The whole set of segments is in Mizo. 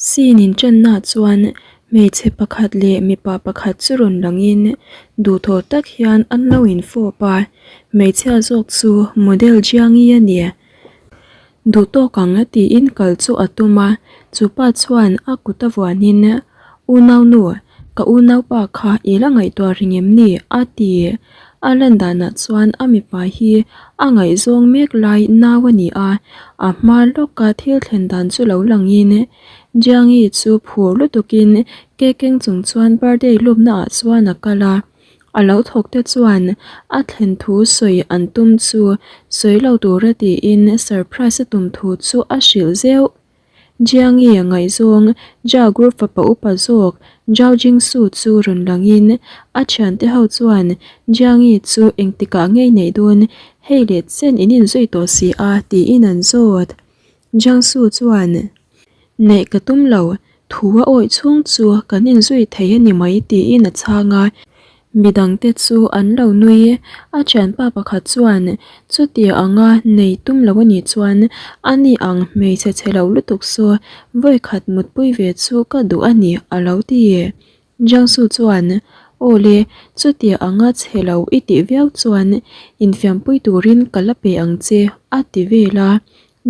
Scene inṭannaah chuan hmeichhe pakhat leh mipa pakhat chu rawn langin duhthawh tak hian an lo infawp a, hmeichhia zawk chu model Jiangi a ni. Duh tawk ang tiin kal chu a tum a, chupa chuan a kut a vuanin, Unaunu, ka unaupa kha i la ngaihtuah ring em ni? a ti. A lan danah chuan a mipa hi a ngaihzawng mek lai nau a ni a, a hma lawka thil thlen dan chu lo langin Jiangi chu phur lutukin cake keng chung chuan birthday lawmnaah chuan a kal a. A lo thawk te chuan a thlen thu sawi an tum chu sawi lo tura tiin surprise a tum thu chu a hrilh zeuh. Jiangi a ngaihzawng Jia Group fapa upa zawk Zhao Jingsu chu rawn langin a thiante ho chuan Jiangi chu engtikah ngei neih dawn hei leh chen in inzui tawh si a tiin an zawt. Jiangsu chuan Neih ka tum lo, thu a awih chhung chu kan inzui thei a ni mai tiin a chhang a. Midangte chu an lo nui. A thianpa pakhat chuan chutia anga nei tum lo a nih chuan a ni ang hmeichhe chhe lo lutuk saw vawikhat mutpui ve chu ka duh a ni a lo ti. Jiangsu chuan Aw le, chutia anga chhe lo i tih viau chuan infiampui turin ka la pe ang che a ti vel a.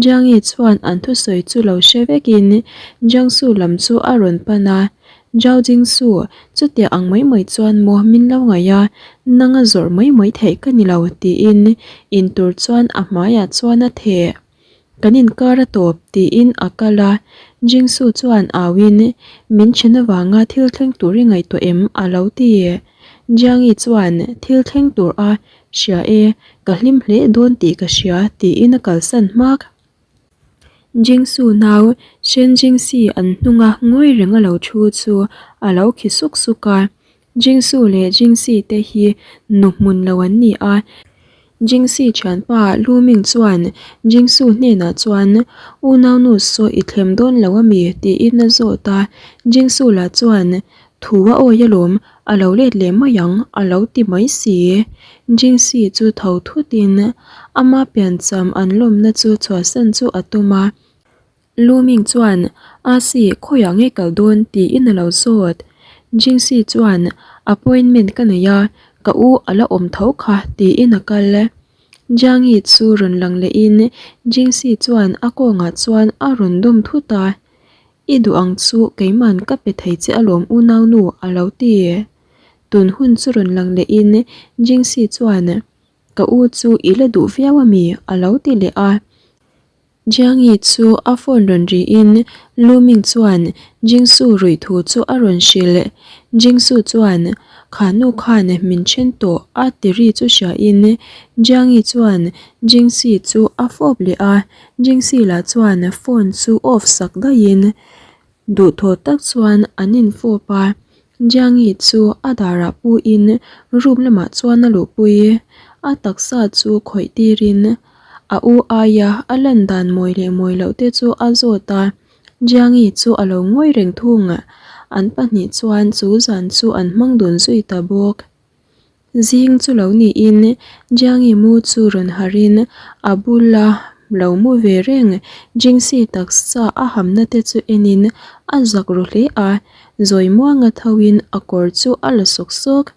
Jiangi chuan an thusawi chu lo hre vekin Jiangsu lam chu a rawn pan a, Zhao Jingsu, chutia ang mai mai chuan maw min lo ngaih a, nanga zawrh mai mai theih ka ni lo tiin intur chuan a hmaiah chuan a theh. Kan inkar a tawp tiin a kal a, Jingsu chuan auin min then avanga thil thleng tur i ngaihtuah em a lo ti. Jiangi chuan thil thleng tur a hria e, ka hlim hle dawn tih ka hria tiin a kalsan hmak. Jingsu nau Shen Jingsi an hnunga ngawi reng a lo thu chu a lo khi suk suk a. Jingsu leh Jingsi te hi nu hmun lo an ni a. Jingsi thianpa Lu Ming chuan Jingsu hnenah chuan Unaunu saw i thlem dawn lo a mi? tiin a zawt a. Jingsu lah chuan Thu a awi alawm, a lo let leh mai ang a lo ti mai si. Jingsi chu tho thutin ama piancham an lawmna chu chhuahsan chu a tum a. Lu Ming chuan, A si, khawiah nge kal dawn? tiin a lo zawt. Jingsi chuan, Appointment ka nei a, ka u a la awm tho kha tiin a kal. Jiangi chu rawn lang lehin Jingsi chuan a kawngah chuan a rawn dawm thut a. I duh ang chu keiman ka pe thei che alawm unaunu a lo ti. Tun hun chu rawn lang lehin Jingsi chuan, Ka u chu i la duh viau ami? a lo ti leh a. Jiangi chu a phone rawn riin Lu Ming chuan Jingsu ruih thu chu a rawn hrilh. Jingsu chuan, Kha nu khan min then tawh a ti ri chu hriain Jiangi chuan Jingsi chu a fawp leh a. Jingsi lah chuan phone chu off sak daihin duhthawh tak chuan an infawp a, Jiangi chu a darah puin room lamah chuan a luhpui. A taksa chu khawih tirin a u aia a lan dan mawi leh mawi loh te chu a zawt a, Jiangi chu a lo ngawi reng thung. An pahnih chuan chu zan chu an hmang dun zui ta bawk. Zing chu lo niin Jiangi mu chu rawn harhin a bula lo mu ve reng Jingsi taksa a hamna te chu enin a zak ru hle a, zawi muanga thoin a kawr chu a la sawk sawk.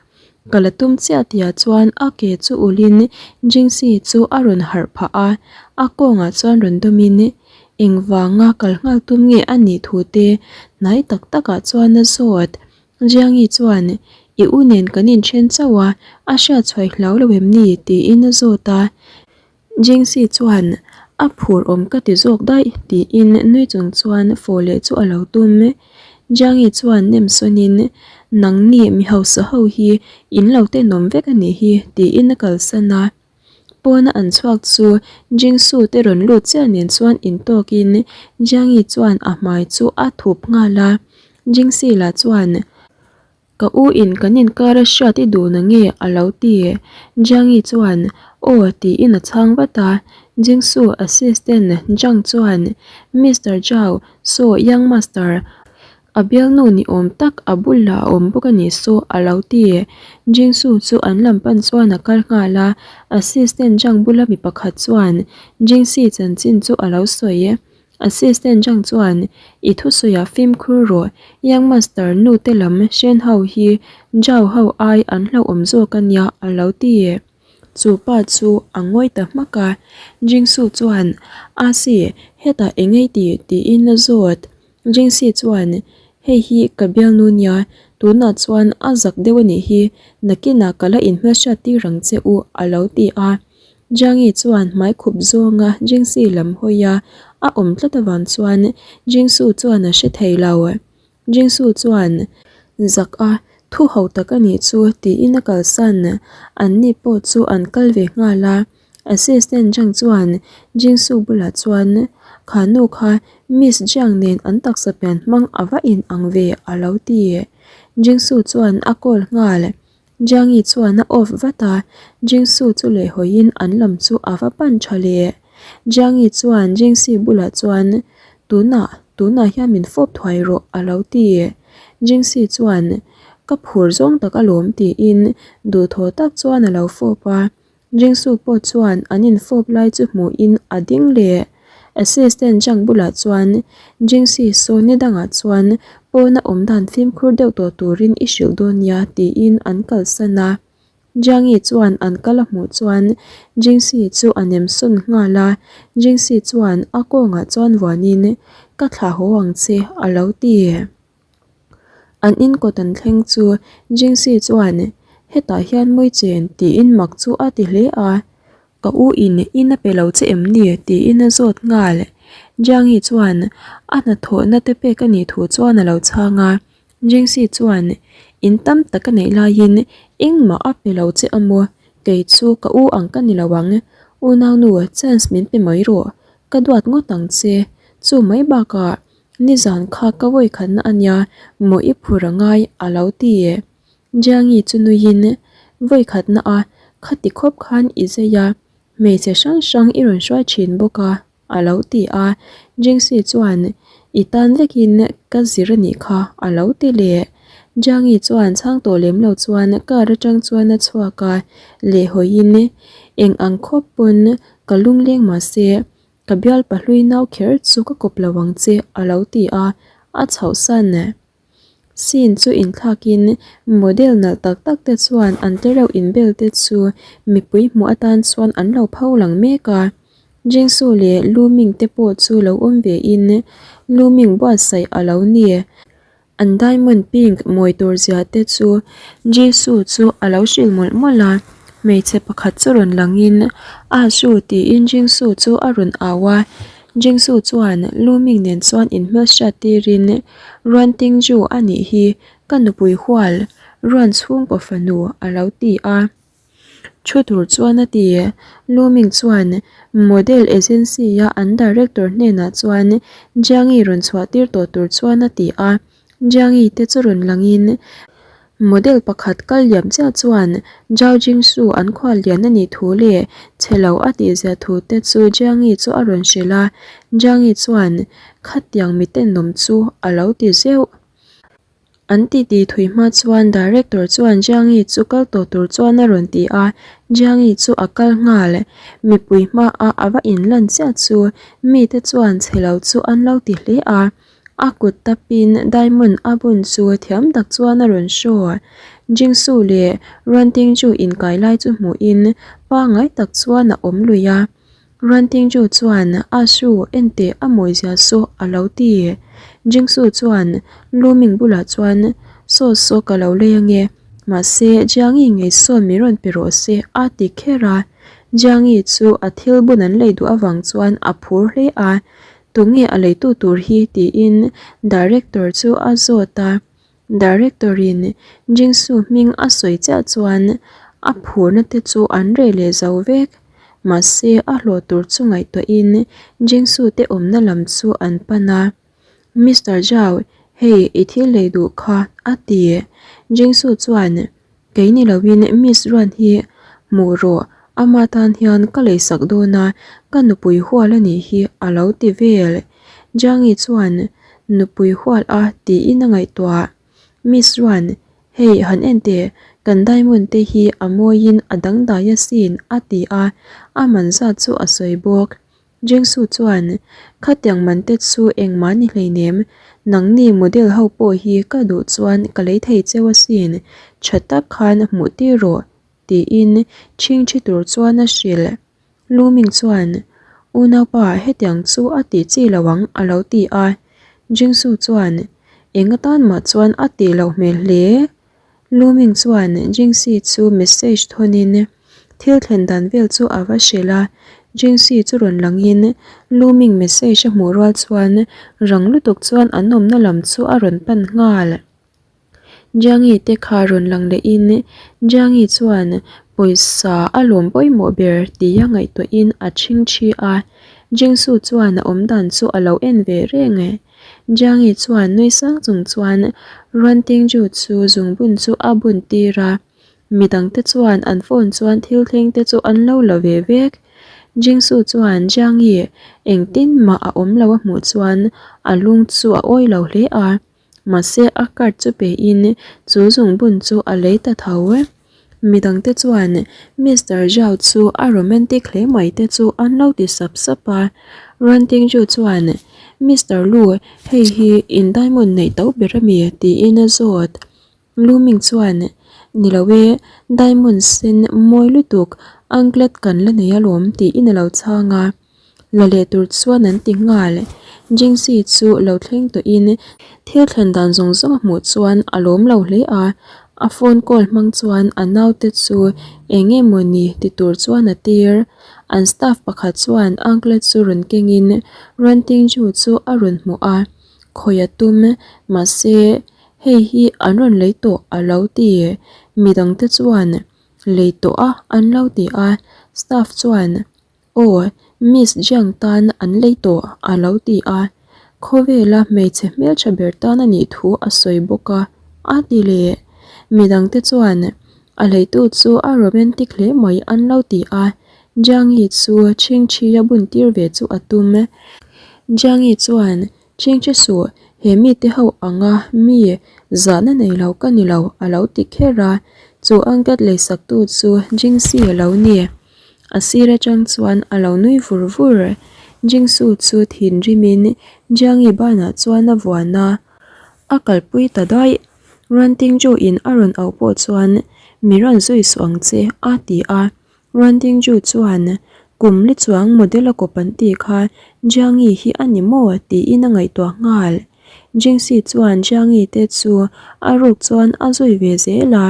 Ka la tum chiah tihah chuan a ke chu ulhin Jingsi chu a rawn harh phah a, a kawngah chuan rawn dawmin engvanga kal nghal tum nge a nih thu te hnai tak takah chuan a zawt. Jiangi chuan, I u nen kan inthen chauh a, a hriat chhuai hlau lo em ni? tiin a zawt a. Jingsi chuan, A phur awm ka ti zawk daih, tiin nui chung chuan fawh leh chu a lo tum. Jiangi chuan nem sawnin, Nangni mi hausa ho hi in lo tenawm vek a nih hi, tiin a kalsan a. Pawna an chhuak chu Jingsu te rawn lut chiah nen chuan intawkin Jiangi chuan a hmai chu a thup nghal a. Jingsi lah chuan, Ka u in kan inkar a hriat i duh na nge? a lo ti. Jiangi chuan, Aw tiin a chhang vat a. Jingsu assistant Zhang chuan, Mister Zhao, saw young master, A bialnu ni awm tak a bulah a awm bawk a nih saw a lo ti. Jingsu chu an lam pan chuan a kal nghal a, assistant Zhang bula mi pakhat chuan Jingsi chanchin chu a lo sawi. Assistant Zhang chuan, I thusawiah fimkhur rawh, Young Master nu te lam Shen ho hi Zhao ho ai an hlauhawm zawk a nia a lo ti. Chu pa chu a ngawi ta hmak a, Jingsu chuan, A si, hetah eng ei ti? tiin a zawt. Jingsi chuan, Hei hi ka bialnu nia, tunah chuan a zak deuh a nih hi, nakinah ka la inhmelhriat tir ang che u a lo ti a. Jiangi chuan hmai khup zawnga Jingsi lam hawi a a awm tlat avang chuan Jingsu chuan a hre thei lo. Jingsu chuan, Zak a, thu ho tak a nih chu tiin a kalsan. Anni pawh chu an kal ve nghal a. Assistant Zhang chuan Jingsu bulah chuan, Kha nu kha Miss Jiang nen an taksa pian hmang a va in ang ve a lo ti. Jingsu chuan a call nghal. Jiangi chuan a off vat a, Jingsu chu lehhawiin an lam chu a va pan tha leh. Jiangi chuan Jingsi bulah chuan, Tunah, tunah hian min fawp thuai rawh a lo ti. Jingsi chuan, Ka phur zawng tak alawm tiin duhthawh tak chuan a lo fawp a. Jingsu pawh chuan an infawp lai chu hmuhin a ding leh. Assistant Zhang bulah chuan Jingsi saw ni dangah chuan pawna awm dan fimkhur deuh tawh turin i hrilh dawn nia tiin an kalsan a. Jiangi chuan an kal a hmuh chuan Jingsi chu a nem sawn nghal a, Jingsi chuan a kawngah chuan vuanin Ka thlah haw ang che a lo ti. An in kawt an thleng chu Jingsi chuan hetah hian mawi chen tiin mak chu a ti hle a, ka u in in a pe lo che em ni tiin a zawt nghal. Jiangi chuan a hnathawhna te pek a nih thu chuan a lo chhang a, Jingsi chuan in tam tak a neih laiin engmah a pe lo che amaw kei chu ka u ang ka ni lo ang, unaunu chance min pe mai rawh ka duat ngawt ang che, chu mai bakah Nizan kha ka vawi khatna a nia maw i phur a ngai a lo ti e. Jiangi chu nuiin vawi khatna a khati khawp khan i zai a, hmeichhe hrang hrang i rawn hruai thin bawk a a lo ti a. Jingxi chuan i tan vekin ka zir a nih kha a lo ti leh. Jiangi chuan chhang tawh lem lo chuan car atang chuan a chhuak a, lehhawiin eng ang khawp pawn ka lungleng mahse Ka bial pahlui nau kher chu ka kawp lo ang che a lo ti a, a chhoh san. Scene chu inthlakin model nalh tak tak te chuan an te reuh inbel te chu mipui hmuh atan chuan an lo pho lang mek a. Jingsu leh Lu Ming te pawh chu lo awm ve in Lu Ming buatsaih a lo ni. An diamond pink mawi tur zia te chu Jisoo chu a lo hrilh mawlh mawlh a, hmeichhe pakhat chu rawn langin Ah Shu tiin Jingsoo chu a rawn au a, Jingsoo chuan Lu Ming nen chuan inhmelhriat tirin Ruan Tingju a nih hi ka nupui hual Ruan chhungkaw fanu a lo ti a. Thu tur chuan a ti. Lu Ming chuan Model Agency-a an director hnenah chuan Jiangi rawn chhuah tir tawh tur chuan a ti a. Jiangi te chu rawn langin model pakhat kal liam chiah chuan Zhao Jingsu an khual lian a nih thu leh chhe lo a tih zia thu te chu Jiangi chu a rawn hrilh a. Jiangi chuan khatiang miten awm chu a lo ti zeuh. An titi thui hma chuan Director chuan Jiangi chu kal tawh tur chuan a rawn ti a, Jiangi chu a kal nghal. Mipui hmaah a va inlan chiah chu mite chuan chhe lo chu an lo ti hle a, a kut tapin diamond a bun chu thiam tak chuan a rawn show. Jingsu leh Ruantingju inkai lai chu hmuhin pangngai tak chuan a awm lui a. Ruantingju chuan A Shu enteh a mawizia saw a lo ti. Jingsu chuan Lu Ming bulah chuan Saw saw ka lo lei ange, mahse Jiangi ngei sawn min rawn pe rawh se a ti kher a. Jiangi chu a thil bun an lei duh avang chuan a phur hle a, Tunge a leitu tur hi tiin director chu a zawt a. Director in Jingsu hming a sawi chiah chuan a phurna te chu an reh leh zo vek. Mahse a hlawh tur chu ngaihtuahin Jingsu te awmna lam chu an pan a. Mister Zhao, hei i thil lei duh kha a ti. Jingsu chuan Kei ni loin Miss Ruan hi hmuh rawh, ama tan hian ka leisak dawn a, ka nupui hual a nih hi a lo ti vel. Jiangi chuan nupui hual a tiin a ngaihtuah. Miss Ruan, hei han en teh, kan diamond te hi a mawiin a dangdai asin a ti a, a man zat chu a sawi bawk. Jingsu chuan, Khatiang man te chu engmah ni hleinem, nangni model ho pawh hi ka duh chuan ka lei thei cheu asin, tha tak khan hmuh tir rawh, tiin chhingchhi tur chuan a hrilh. Luming chuan, Unaupa, hetiang chu a tih chi lo ang, a lo ti a. Jingsu chuan, Eng atan mah chuan a tih loh hmel hle. Luming chuan Jingxi chu message thawnin thil thlen dan vel chu a va hrilh a. Jingxi chu rawn langin Luming message a hmuh rual chuan rang lutuk chuan an awmna lam chu a rawn pan nghal. Jiangi te kha rawn lang lehin Jiangi chuan pawisa a lawm pawimawh ber tia ngaihtuahin a chhingchhi a. Jingsu chuan a awmdan chu a lo en ve reng. Jiangi chuan nui sang chung chuan Ruantingju chu zungbun chu a bun tir a. Midangte chuan an phone chuan thil thleng te chu an lo la ve vek. Jingsu chuan Jiangi engtin mah a awm lo a hmuh chuan a lung chu a awi lo hle a. Mahse a card chu pe in chu zungbun chu a lei ta tho. Midangte chuan Mister Zhao chu a romantic hle mai te chu an lo ti sap sap a. Ruan Tingju chuan Mister Lu hei hi in diamond neih to ber ami tiin a zawt. Lu Ming chuan Ni lo e, diamond sen mawi lutuk anklet kan la nei alawm tiin a lo chhang a. La leh tur chuan an ti nghal. Jingxi chu lo thleng tawhin thil thlen dan zawng zawng a hmuh chuan a lawm lo hle a, a phone call hmang chuan a naute chu eng nge mawni ti tur chuan a tir. An staff pakhat chuan anklet chu rawn kengin Ruan Tingju chu a rawn hmuh a, khawi a tum mahse hei hi an rawn lei tawh a lo ti. Midangte chuan lei tawh a an lo ti a, staff chuan Aw, Miss Jiang tan an lei tawh a lo ti a, khawvela hmeichhe hmeltha ber tan a nih thu a sawi bawk a, a ti leh. Midangte chuan a leitu chu a romantic hle mai an lo ti a, Jiangi chu chhingchhia bun tir ve chu a tum. Jiangi chuan Chhingchhe suh, he mite ho anga mi zahna nei lo ka ni lo a lo ti kher a, chu angkat leisaktu chu Jingxi a lo ni. A sir atang chuan a lo nui vur vur. Jingsu chu thinrimin Jiangi banah chuan a vuan a, a kalpui ta daih. Ruan Tingju in a rawn auh pawh chuan mi rawn zui suh ang che a ti a. Ruan Tingju chuan kum li chuang model a kawp an tih kha Jiangi hi a ni maw tiin a ngaihtuah nghal. Jingxi chuan Jiangi te chu a ruk chuan a zui ve zel a.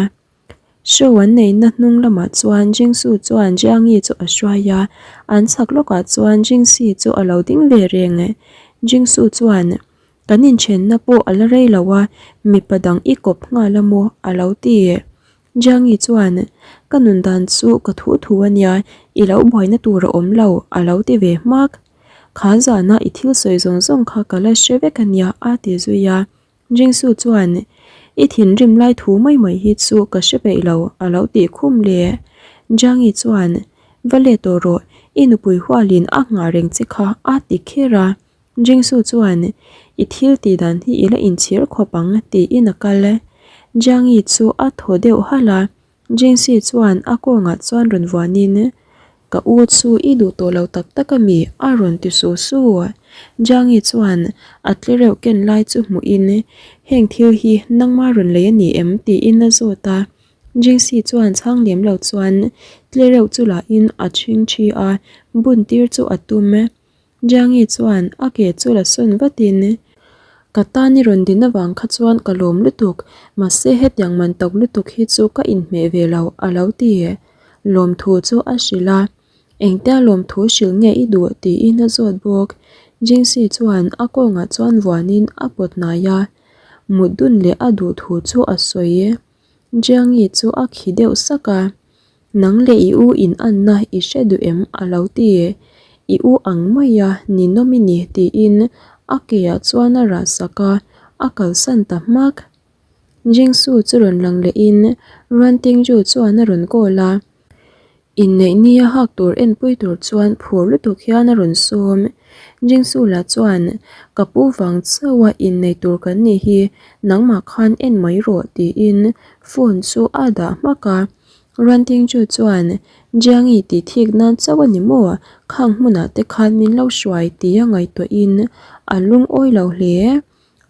Show an neihna hnung lamah chuan Jingsu chuan Jiangi chu a hruai a, an chhak lawkah chuan Jingxi chu a lo ding ve reng. Jingsu chuan, Kan inthenna pawh a la rei lo a, mipa dang i kawp nghal a maw? a lo ti. Jiangi chuan, Ka nun dan chu ka thu thu a nia, i lo buaina tur a awm lo, a lo ti ve hmak. Kha zana i thil sawi zawng zawng kha ka la hre vek a nia, a ti zui a. Jingsu chuan, I thinrim lai thu mai mai hi chu ka hre peih lo, a lo tih khum le. Jiangi chuan, Va let tawh rawh, i nupui hualin a nghah reng che kha, a ti kher a. Jingsu chuan, I thil tih dan hi i la inchhir khawp ang, tiin a kal. Jiangi chu a thaw deuh halh a. Jingxi chuan a kawngah chuan rawn vuanin, Ka u chu i duh tawh lo tak tak a mi? a rawn ti su su. Jiangi chuan a tlereuh ken lai chu hmuhin, Heng thil hi nangma rawn lei a ni em? tiin a zawt a. Jingxi chuan chhang lem lo chuan tlereuh chu lahin a chhing thi a, bun tir chu a tum. Jiangi chuan a ke chu la sawn vatin, Ka tan i rawn din avang kha chuan ka lawm lutuk, mahse hetiang man tawk lutuk hi chu ka inhmeh ve lo, a lo ti. Lawmthu chu a hrilh a, Engtia lawmthu hrilh nge i duh? tiin a zawt bawk. Jingxi chuan a kawngah chuan vuanin a pawt hnai a, mut dun leh a duh thu chu a sawi. Jiangi chu a khi deuh sak a. Nang leh i u in anna i hre duh em? a lo ti. I u ang mai a, ninawm i ni tiin a keah chuan a rah sak a, a kalsan ta hmak. Jingsu chu rawn lang lehin Ruan Tingju chuan a rawn call a. Inneih nia hak tur enpui tur chuan phur lutuk hian a rawn sawm. Jingsu lah chuan, Ka pu vang chauha innei tur kan nih hi, nangmah khan en mai rawh tiin phone chu a dah hmak a. Ruantingchu chuan, Jiangi tih thik nan chauh a ni maw? Khang hmunah te khan min lo hruai tia ngaihtuahin a lungawi lo hle.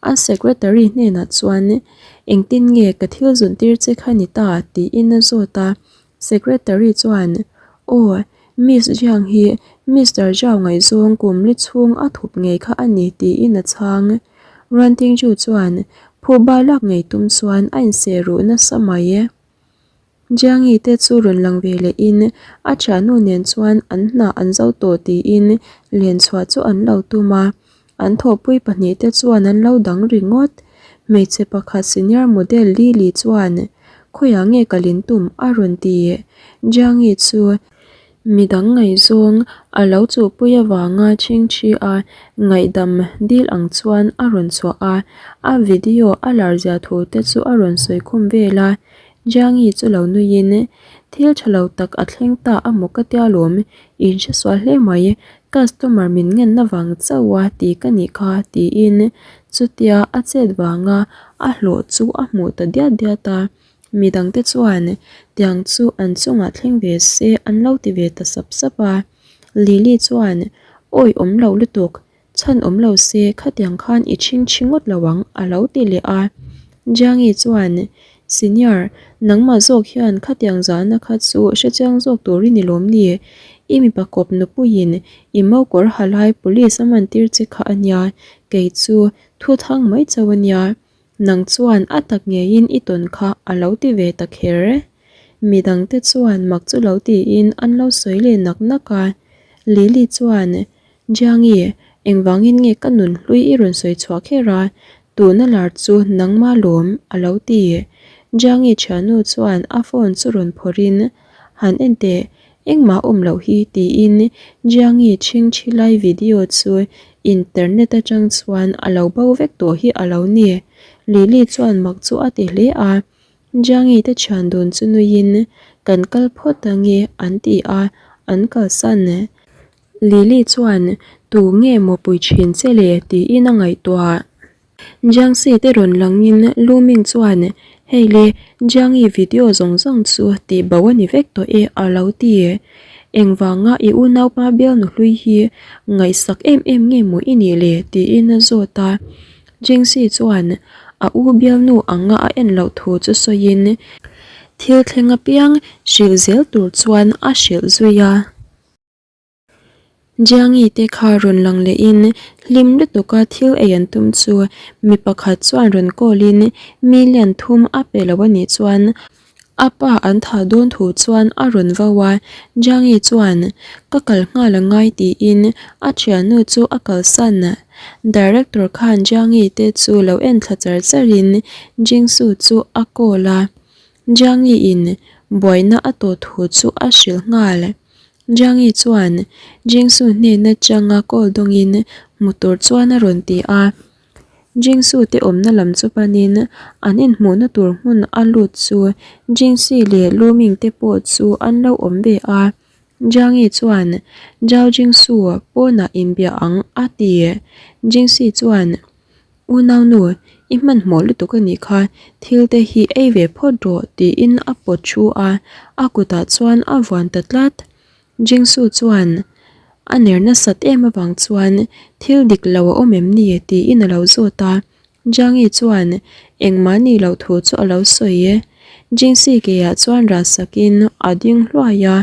A secretary hnenah chuan, Engtin nge ka thil zuntir che kha ni ta? tiin a zawt a. Secretary chuan, Aw, Miss Jiang hi Mister Zhao ngaihzawng kum li chhung a thup ngei kha a ni tiin a chhang. Ruantingchu chuan phuba lak ngei tum chuan a inseh ruh nasa mai. Jiangi te chu rawn lang ve leh in a thiannu nen chuan an hna an zo tawh tiin len chhuah chu an lo tum a, an thawhpui pahnih te chuan an lo dang ringawt. Hmeichhe pakhat senior model Lily chuan khawiah nge ka lin tum a rawn ti. Jiangi chu midang ngaihzawng a lo chuhpui avanga chhingchhi a ngaihdam dil ang chuan a rawn chhuah a, a video a lar zia thu te chu a rawn sawi khum vel a. Jiangi chu lo nuiin, Thil tha lo tak a thleng ta a maw ka tia lawm, in hre sual hle mai, customer min ngenna vang chauh a ti ka nih kha tiin chutia a chet vanga a hlawh chu a hmuh ta diat diat a. Midangte chuan tiang chu an chungah thleng ve se an lo ti ve ta sap sap a. Lily chuan, Awi awm lo lutuk, Chhan awm lo se khatiang khan i chhing chhi ngawt lo ang a lo ti leh a. Jiangi chuan, Senior, nangmah zawk hian khatiang zahna kha chu hrechiang zawk tur i ni lawm ni? I mipa kawp nupuiin i mokawr ha lai police a man tir che kha a nia, kei chu thu thang mai chauh a nia. Nang chuan a tak ngeiin i tawn kha a lo ti ve ta kher. Midangte chuan mak chu lo tiin an lo sawi leh nak nak a. Lily chuan, Jiangi, engvangin nge ka nun hlui i rawn sawi chhuah kher a, tuna lar chu nangma lawm, a lo ti. Jiangi thiannu chuan a phone chu rawn phawrhin, Han en teh, engmah awm loh hi, tiin Jiangi chhingchhi lai video chu internet atang chuan a lo bo vek tawh hi a lo ni. Lily chuan mak chu a ti hle a. Jiangi te thian dun chu nuiin, Kan kal phawt ange, an ti a, an kalsan. Lily chuan, Tu nge maw pui thin che le? tiin a ngaihtuah. Jiangxi te rawn langin Lu Ming chuan, Hei le, Jiangi video zawng zawng chu tih bo a ni vek tawh e a lo ti. Engvanga i unaupa bialnu hlui hi ngaihsak em em nge maw i nih le? tiin a zawt a. Jiangxi chuan a u bialnu anga a en loh thu chu sawiin thil thleng apiang hrilh zel tur chuan a hrilh zui a. Jiangi te kha rawn lang lehin hlim lutuka thil ei an tum chu mi pakhat chuan rawn call in million thum a pe lo a nih chuan a pa an thah dawn thu chuan a rawn vo a, Jiangi chuan ka kal nghal a ngai tiin a thiannu chu a kalsan. Director khan Jiangi te chu lo en thla char char in Jingsu chu a call a, Jiangi in buaina a tawh thu chu a hrilh nghal. Jiangi chuan Jingsu hnena changa call dawngin hmu tur chuan a rawn ti a. Jingsu te awmna lam chu panin an inhmuhna tur hmun a lut chu Jingsi leh Luming te pawh chu an lo awm ve a. Jiangi chuan Zhao Jingsu pawnah inbia ang a ti. Jingsi chuan Unaunu, i hmanhmawh lutuk a nih kha, thil te hi ei ve phawt rawh tiin a pawt thu a, a kutah chuan a vuan ta tlat. Jingsu chuan a ner nasat em avang chuan thil dik lo a awm em ni tiin a lo zawt a, Jiangi chuan engmah ni loh thu chu a lo sawi e. Jingsi keah chuan rah sakin a ding hluai a,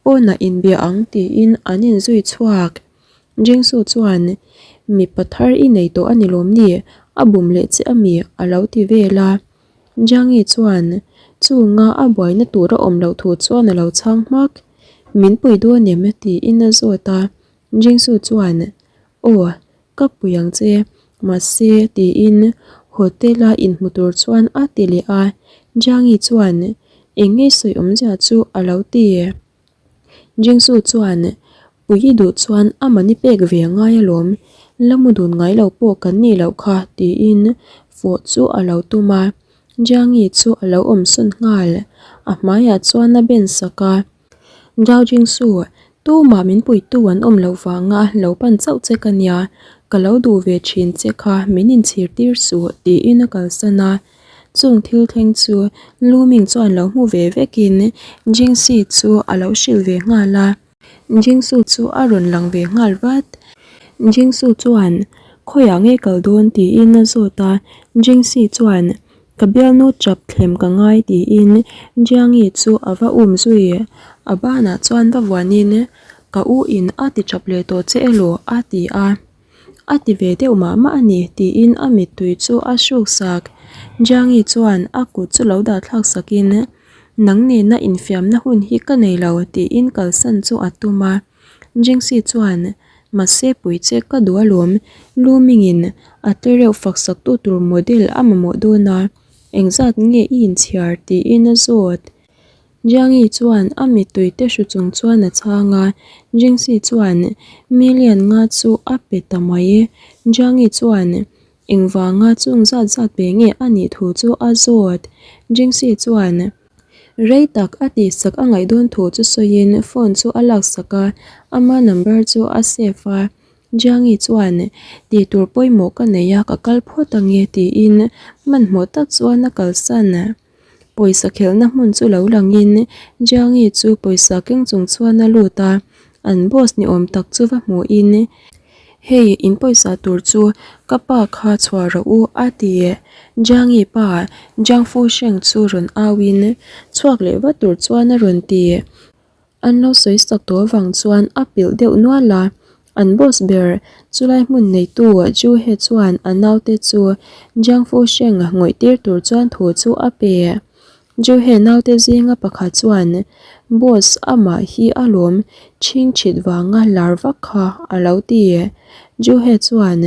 pawnah inbia ang tiin an inzui chhuak. Jingsu chuan, Mipa thar i nei tawh a ni lawm ni? A bum leh che a mi? a lo ti vel a. Jiangi chuan, Chunga a buaina tur a awm loh thu chuan a lo chhang hmak. Min pui dawn em? tiin a zawt a. Jingsu chuan, Aw, ka pui ang che. Mahse, tiin hotel-a inhmu tur chuan a ti leh a. Jiangi chuan, Eng nge sawi awmzia chu? a lo ti. Jingsu chuan, Pui i duh chuan a mani pek ve a ngai alawm, la mu dun ngai lo pawh kan nih loh kha, tiin fawh chu a lo tum a. Jiangi chu a lo awm sawn nghal, a hmaiah chuan a ben sak a. Zhao Jingsu, tumah min puitu an awm loh vanga lo pan chauh che ka nia, ka lo duh ve thin che kha min inchhir tir suh, tiin a kalsan a. Chung thil thleng chu Lu Ming chuan lo hmu ve vekin Jingxi chu a lo hrilh ve nghal a. Jingsu chu a rawn lang ve nghal vat. Jingsu chuan, Khawiah nge kal dawn? tiin a zawt a. Jingxi chuan, Ka bialnu chap thlem ka ngai tiin Jiangi chu a va um zui. A banah chuan va vuanin, Ka u in a ti chap leh tawh che elaw? a ti a. A ti ve deuh mah mah a ni tiin a mittui chu a hruk sak. Jiangi chuan a kut chu lo dah thlak sakin, Nang nena infiamna hun hi ka nei lo tiin kalsan chu a tum a. Jingxi chuan, Mahse pui che ka duh alawm, Lu Mingin a tle reuh fak saktu tur model a mamawh dawn a, engzat nge i inchhiar tiin a zawt. Jiangi chuan a mittui te hru chung chuan a chhang a, Jingxi chuan million nga chu a pe ta mai. Jiangi chuan engvanga chung zat zat pe nge a nih thu chu a zawt. Jingxi chuan rei tak a tihsak a ngaih dawn thu chu sawiin phone chu a laksak a, ama number chu a save a. Jiangi chuan tih tur pawimawh ka nei a, ka kal phawt ange tiin hmanhmawh tak chuan a kalsan. Pawisa khelhna hmun chu lo langin Jiangi chu pawisa keng chung chuan a lut a, an boss ni awm tak chu va hmuhin, Hei in pawisa tur chu ka pa kha chhuah rawh u a ti. Jiangi pa Jiang Fusheng chu rawn auin chhuak leh vat tur chuan a rawn ti. An lo sawi sak tawh avang chuan a pilh deuh nual a, an boss ber chulai hmun neitu Ju He chuan a naute chu Jiang Fu Sheng ngawih tir tur chuan thu chu a pe. Ju He naute zinga pakhat chuan, Boss amah hi a lawm chhing chhit vanga lar vak kha a lo ti. Ju He chuan,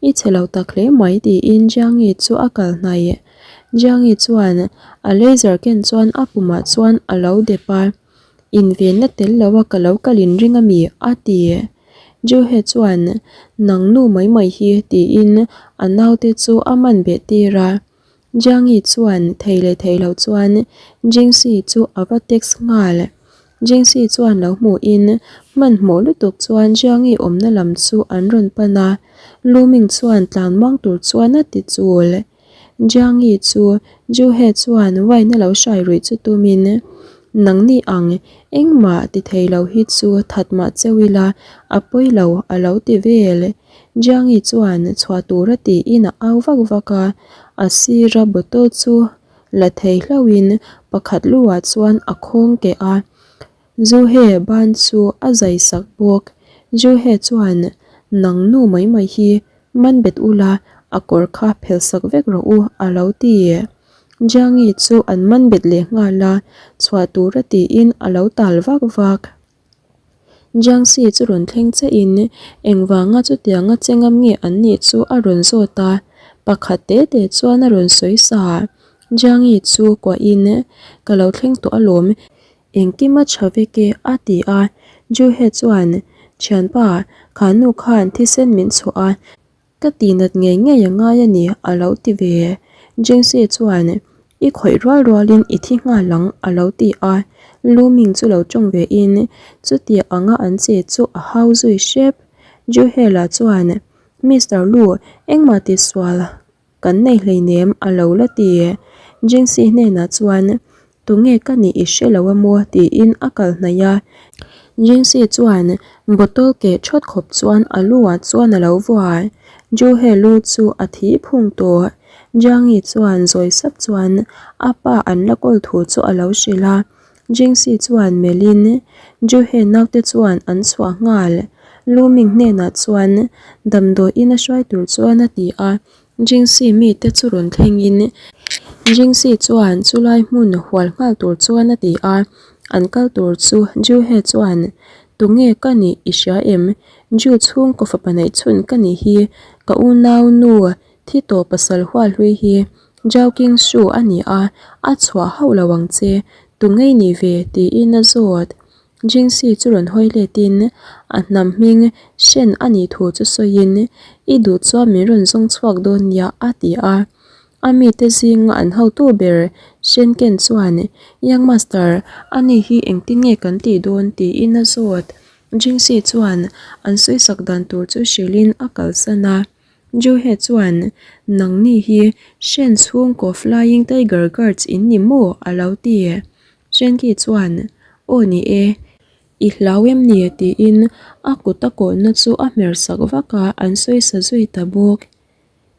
I chhe lo tak hle mai tiin Jiangi chu a kal hnaih. Jiangi chuan a laser ken chuan a pumah chuan a lo dep a, Invenna tel lo a ka lo kal in ring ami? a ti. Juhe chuan, Nang nu mai mai hi tiin a naute chu a man beh tir a. Jiangi chuan thei leh thei lo chuan Jingxi chu a va text nghal. Jingxi chuan lo hmuhin hmanhmawh lutuk chuan Jiangi awmna lam chu an rawn pan a, Luming chuan tlan muang tur chuan a ti chul. Jiangi chu Juhe chuan wine a lo hrai ruih chu tumin, Nangni ang, engmah ti thei lo hi chu that mah cheu ila, a pawi lo a lo ti vel. Jiangi chuan chhuah tura tiin a au vak vak a, a sira bottle chu la thei hlauhin pakhat luah chuan a khawng keh a, Juhe ban chu a zai sak bawk. Juhe chuan, Nang nu mai mai hi man bet ula, a kawr kha phel sak vek rawh u a lo ti. Jiangi chu an man bet leh nghal a, chhuah tura tiin a lo tal vak vak. Jiangxi chu rawn thleng chiahin engvanga chutianga che ngam nge an nih chu a rawn zawt a, pakhat te te chuan a rawn sawi sa. Jiangi chu kuahin, Ka lo thleng tawh alawm, engkim a tha vek e a ti a. Juhe chuan, Thianpa, kha nu khan thisen min chhuah a, Ka tihnat ngei ngei a ngai a ni, a lo ti ve. Jingxi chuan, I khawih rual rualin i thi nghal ang, a lo ti a. Lu Ming chu lo tawng ve in, chutia anga an che chu a hau zui hrep. Juhela chuan, Mister Lu, engmah tisual kan nei hleinem, a lo la ti. Jingxi hnenah chuan, Tunge ka nih i hre lo a maw? tiin a kal hnaih a. Jinxi chuan bottle keh thawt khawp chuan a lu ah chuan a lo vua. Juhe lu chu a thi phung tawh. Jiangi chuan zawi sap chuan a pa an la kawl thu chu a lo hrilh a. Jinxi chuan melhin Juhe naute chuan an chhuah nghal. Lu Ming hnenah chuan damdawiin a hruai tur chuan a ti a. Jingxi mite chu rawn thlengin Jingxi chuan chulai hmun hual nghal tur chuan a ti a, an kal tur chu Juhe chuan Tunge ka nih i hria em? Ju chhungkaw fapa neih chhun ka nih hi ka unau nu thi tawh pasal hual hlui hi Zhao Qingshu a ni a, a chhuah hauh lo ang che, tunge i nih ve? tiin a zawt. Jingxi chu rawn hawi letin a hnam hming hren a nih thu chu sawiin, I duh chuan min rawn zawng chhuak dawn nia a ti a. A mite zinga an hotu ber Shen Ken chuan, Young Master, ani hi engtin nge kan tih dawn? tiin a zawt. Jingxi chuan an sawisak dan tur chu hrilhin a kalsan a. Juhe chuan, Nangni hi Shen chhungkaw Flying Tiger Guards in ni maw? a lo ti. Shenki chuan, Aw ni e, i hlau em ni? tiin a kut a kawhna chu a hmer sak vak a, an sawi sa zui ta bawk.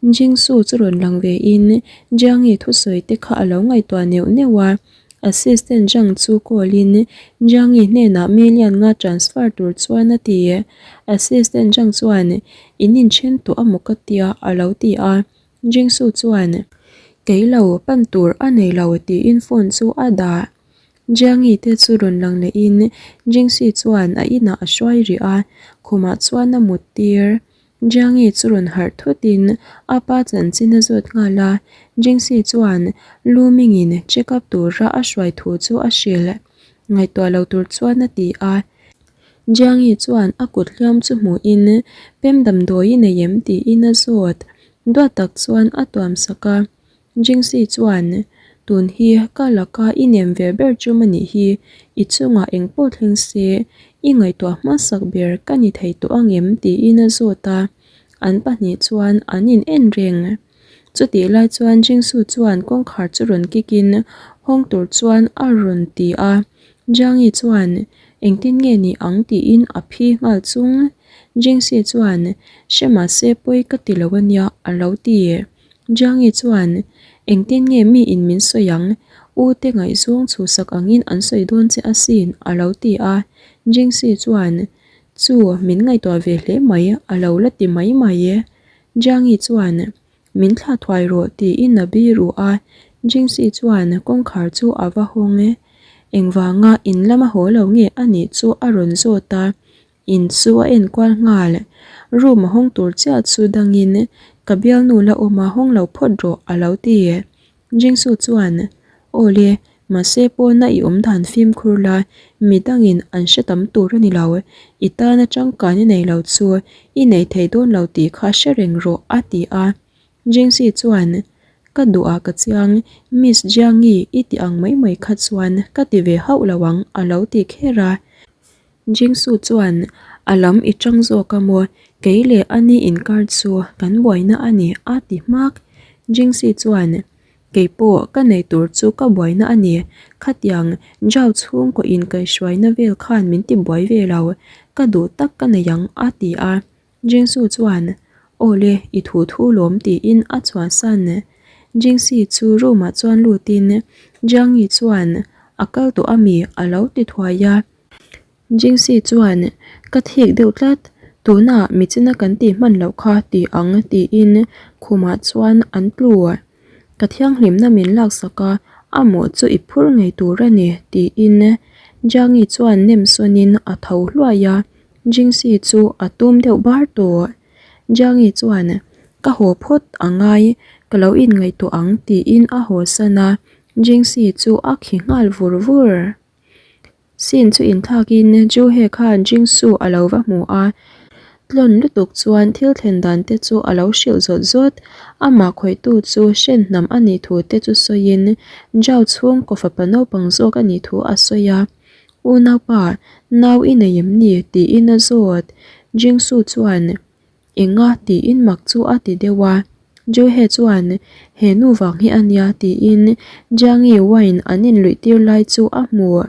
Jingsu chu rawn lang ve in Jiangi thusawi te kha a lo ngaihtuah neuh neuh a, Assistant Zhang chu call in Jiangi hnenah million nga transfer tur chuan a ti. Assistant Zhang chuan in inthen tawh a maw ka tia a lo ti a, Jingsu chuan kei lo pan tur a nei lo tiin phone chu a dah. Jiangi te chu rawn lang leh in Jingsi chuan a inah a hruai rih a, khumah chuan a mut tir. Jiangi chu rawn harh thutin a pa chanchin a zawt nghal a, Jingsi chuan Lu Mingin check up tura a hruai thu chu a hrilh. Ngaihtuah lo tur chuan a ti a. Jiangi chuan a kut hliam chu hmuhin pem damdawi i nei em tiin a zawt. Duat tak chuan a tuam sak a. Jingsi chuan, Tun hi ka laka i nem ve ber chum a nih hi, i chungah eng pawh thleng se, i ngaihtuah hmasak ber ka ni thei tawh angem? tiin a zawt a, an pahnih chuan an in en reng. Chutih lai chuan Jingsu chuan kawngkhar chu rawn kik in hawng tur chuan a rawn ti a, Jiangi chuan, Engtin nge ni ang? tiin a phi nghal chung. Jingsi chuan, Hre mahse pawi ka ti lo a nia, a lo ti. Jiangi chuan, Engtin nge mi in min sawi ang? U te ngaihzawng chhuhsak angin an sawi dawn che asin, a lo ti a. Jingsi chuan, Chu, min ngaihtuah ve hle mai, a lo la ti mai mai e. Jiangi chuan, Min thlah thuai rawh, tiin a bi ruh a. Jingsi chuan kawngkhar chu a va hawng e. Engvanga in lama haw lo nge a nih chu a rawn zawt a. In chu a enkual nghal. Room a hawng tur chiah chu dangin ka bialnu la awm a hawng lo phawt rawh a lo ti. Jingsu chuan, Aw le, mahse pawna i awm dan fimkhur la, mi dangin an hre tam tur a ni lo. I tana tangkan i nei lo chu i nei thei dawn lo tih kha hre reng rawh a ti a. Jingsi chuan, Ka duh ah ka chiang, Miss Jiangi i ti ang mai mai kha chuan ka ti ve hauh lo ang a lo ti kher a. Jingsu chuan a lam i tang zawk a maw, kei leh a ni inkar chu kan buaina a ni a ti hmak. Jingsi chuan, Kei pawh ka nei tur chu ka buaina a ni, khatiang Zhao chhungkaw inkaihhruaina vel khan min ti buai ve lo, ka duh tak ka nei ang a ti a. Jingsu chuan, Aw le, i thu thu lawm tiin a chhuahsan. Jingsi chu room ah chuan lutin Jiangi chuan a kal tawh ami a lo ti thuai a. Jingsi chuan, Ka thik deuh tlat, tunah michina kan tih hman loh kha ti ang tiin khumah chuan an tlu. Ka thianghlimna min laksak a, a mawh chu i phur ngei tur a ni tiin Jiangi chuan nem sawnin a tho hluai a. Jingsi chu a tum deuh bar tawh. Jiangi chuan, Ka haw phawt a ngai, ka lo inngaihtuah ang tiin a haw san a, Jingsi chu a khi nghal vur vur. Sin chu inthlakin Juhe khan Jingsu a lo va hmu a, tlawn lutuk chuan thil thlen dan te chu a lo hrilh zawt zawt. Amah khawihtu chu hren hnam a nih thu te chu sawiin Zhao chhungkaw fapa naupang zawk a nih thu a sawi a. Unaupa, nau i nei em ni? tiin a zawt. Jingsu chuan, Enga? tiin mak chu a ti deuh a. Juhe chuan, He nu vang hi a nia tiin Jiangi wine an inluih tir lai chu a hmu.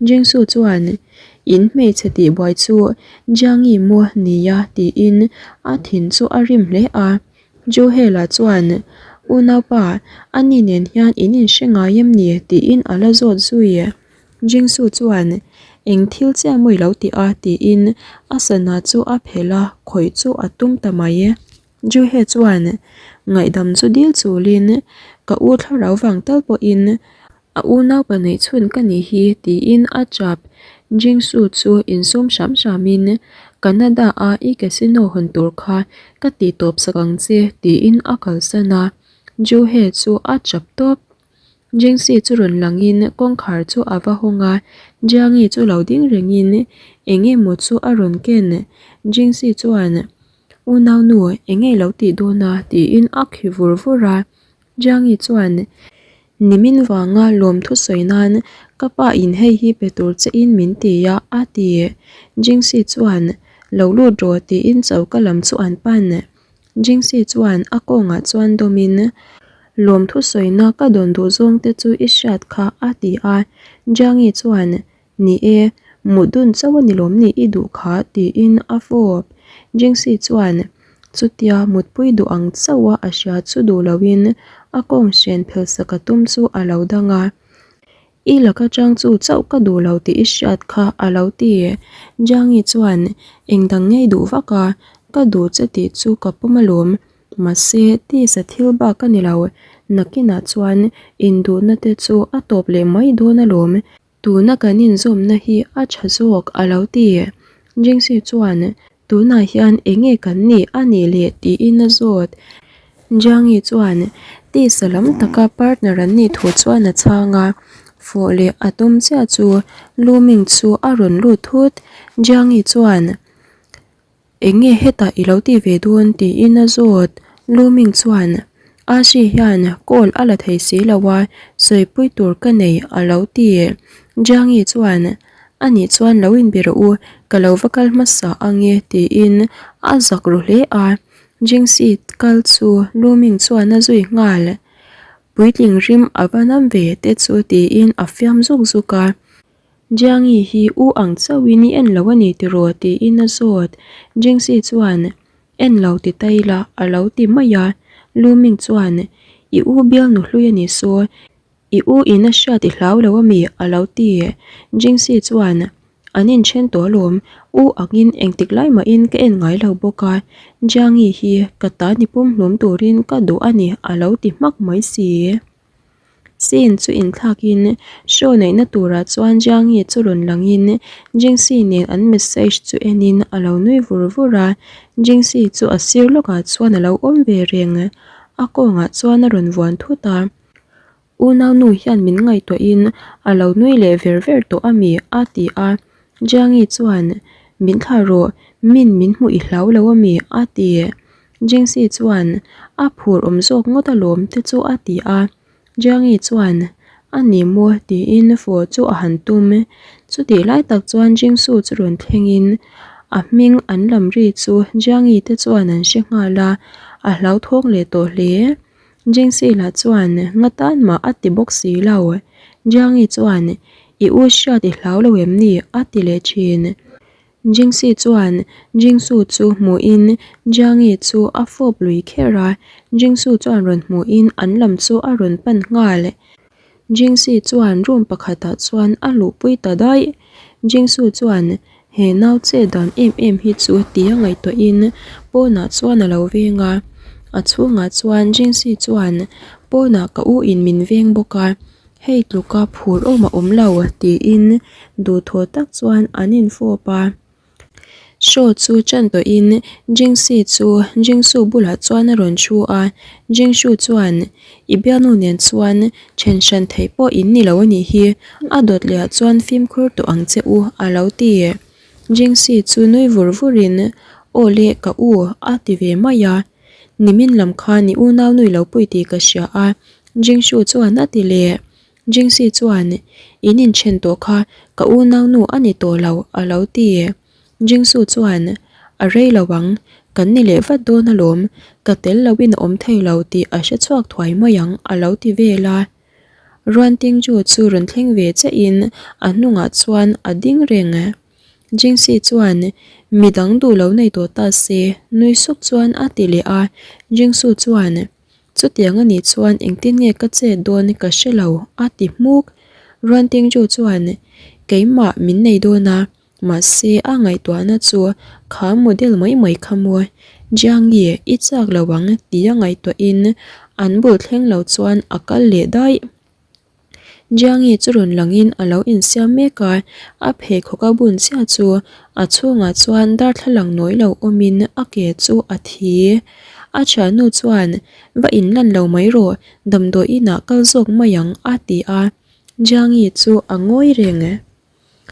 Jingsu chuan, In hmeichhe tihbuai chu Jiangi maw nia tiin a thin chu a rim hle a. Juhela chuan, Unaupa, ani nen hian in inhre ngai em ni? tiin a la zawt zui. Jingsu chuan, Eng thil chiah maw i lo ti a? tiin a sana chu a phelh a, khawih chu a tum ta mai. Juhe chuan, Ngaihdam chu dil chulin, ka u thlarau vang tal pawhin A unaupa neih chhun ka nih hi tiin a chap. Jingsu chu insum hram hramin Canada a i casino hawn tur kha ka tih tawp sak ang che tiin a kalsan a. Juhe chu a chap tawp. Jingsi chu rawn langin kawngkhar chu a va hawng a, Jiangi chu lo ding rengin eng emaw chu a rawn ken. Jingsi chuan Unaunu eng nge i lo tih dawn a tiin a khi vur vur a. Jiangi chuan, Nimin vanga lawm thusawi nan ka pa in hei hi pe tur che in min ti a, a ti. Jingsi chuan, Lo lut rawh tiin choka lam chu an pan. Jinxi chuan a kawngah chuan dawmin, Lawmthu sawina ka dawn duh zawng te chu i hriat kha a ti a. Jiangi chuan, Ni e, mut dun chauh a ni lawm ni i duh kha tiin a fawp. Jinxi chuan chutia mutpui duh ang chauha a hria chu duh loin a kawng hren phelsak a tum chu a lo dang a. I laka chang chu chauh ka duh lo tih i hriat kha a lo ti. Jiangi chuan engdang ngei duh vak a, ka duh che tih chu ka pawm alawm. Mahse, tisa thil bak a ni lo. Nakinah chuan induhna te chu a tawp leh mai dawn alawm. Tuna kan inzawmna hi a tha zawk a lo ti. Jingxi chuan, Tunah hian eng nge kan nih a nih le tiin a zawt. Jiangi chuan, Tisa lam taka partner an nih thu chuan a chhang a. Fawh leh a tum chiah chu Luming chu a rawn lut thut. Jiangi chuan, Eng nge hetah i lo ti ve dawn tiin a zawt. Luming chuan, Ashi hian call a la thei si lo a, sawipui tur ka nei a lo ti. Jiangi chuan, A nih chuan lo inbe rawh u, ka lo va kal hmasa ang e tiin a zak ru hle a. Jingxi kal chu Luming chuan a zui nghal. Puitling rim a va nam ve te chu tiin a fiam zuk zuk a. Jiangi hi u ang chauhin i en lo a ni tiraw tiin a zawt. Jingxi chuan, En lo ti ta ila a lo ti mai a. Lu Ming chuan, I u bialnu hlui a ni saw, i u in a hriat i hlau lo a mi a lo ti. Jingxi chuan, An inthen tawh alawm, u angin engtik lai mahin ka en ngai lo bawk a, Jiangi hi ka ta ni pumhlum turin ka duh a ni a lo ti hmak mai si. Scene chu inthlakin show neihna turah chuan Jiangi chu rawn langin Jingxi nen an message chu enin a lo nui vur vur a, Jingxi chu a sir lawkah chuan a lo awm ve reng. A kawngah chuan a rawn vuan thut a, Unau nu hian min ngaihtuahin a lo nui leh ver ver tawh a mi? a ti a, Jiangi chuan Min thlah rawh, min min hmuh i hlau lo a mi? a ti. Jingxi chuan a phur awm zawk ngawt alawm te chu a ti a, Jiangi chuan a ni maw tiin fawh chu a han tum. Chutih lai tak chuan Jingsu chu rawn thlengin a hming an lam ri chu Jiangi te chuan an hre nghal a, a hlauthawng leh tawh hle. Jingxi lah chuan nga tan mah a ti bawk si lo. Jiangi chuan I u hriat i hlau lo em ni? a ti leh thin. Jingxi chuan Jingsu chu hmuhin Jiangi chu a fawp lui kher a, Jingsu chuan rawn hmuhin an lam chu a rawn pan nghal. Jingxi chuan room pakhatah chuan a luhpui ta daih. Jingsu chuan he nau che dan em em hi chu tia ngaihtuahin pawnah chuan a lo veng a, a chhungah chuan Jingxi chuan pawnah ka u in min veng bawk a, Hei tluka phur awm a awm lo tiin duhthawh tak chuan an infawp a. Show chu ṭan tawhin Jingxi chu Jingsu bulah chuan a rawn thu a, Jingshu chuan I bialnu nen chuan ṭhen hran theih pawh in ni lo a nih hi, a dawt lehah chuan fimkhur tawh ang che u a lo ti. Jingxi chu nui vur vurin Aw le ka u a ti ve mai a. Nimin lam khan i unau nui lo pui tih ka hria a, Jingshu chuan a ti leh. Jingxi chuan, In inthen tawh kha ka unau nu a ni tawh lo, a lo ti. Jingsu chuan, A rei lo ang, kan ni leh vat dawn alawm, ka tel loin a awm thei lo tih a hre chhuak thuai mai ang, a lo ti vel a. Ruan Tingju chu rawn thleng ve chiahin a hnungah chuan a ding reng. Jingxi chuan, Midang duh lo nei tawh ta se, nui suk chuan a ti leh a. Jingsu chuan, Chutiang a nih chuan engtin nge ka chet dawn ka hre lo, a ti hmuk. Ruan Tingju chuan, Keimah min nei dawn a, mahse a ngaihtuahna chu kha model mai mai kha maw. Jiangi, i chak lo ang tia ngaihtuahin an bul thleng lo chuan a kal leh daih. Jiangi chu rawn langin a lo insiam mek a, a pheikhawk a bun chiah chu a chhungah chuan darthlalang nawi lo awmin a ke chu a thi. A thiannu chuan, Va inlan lo mai rawh, damdawi inah kal zawk mai ang a ti a, Jiangi chu a ngawi reng.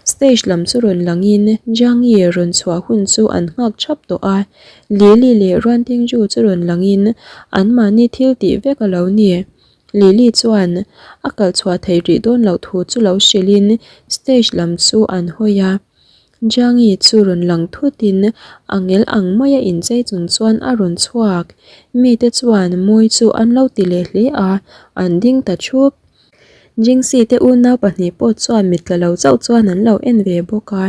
Stage lam chu rawn langin Jiangi rawn chhuah hun chu an nghak thap tawh a, Lily leh Ruan Tingju chu rawn langin anmahni thil tih vek a lo ni. Lily chuan a kal chhuah theih rih dawn loh thu chu lo hrilhin stage lam chu an hawi a. Jiangi chu rawn lang thutin angel ang maia inchei chung chuan a rawn chhuak. Mite chuan mawi chu an lo ti leh hle a, an ding ta thup. Jingsi te unau pahnih pawh chuan mit tla lo chauh chuan an lo en ve bawk a.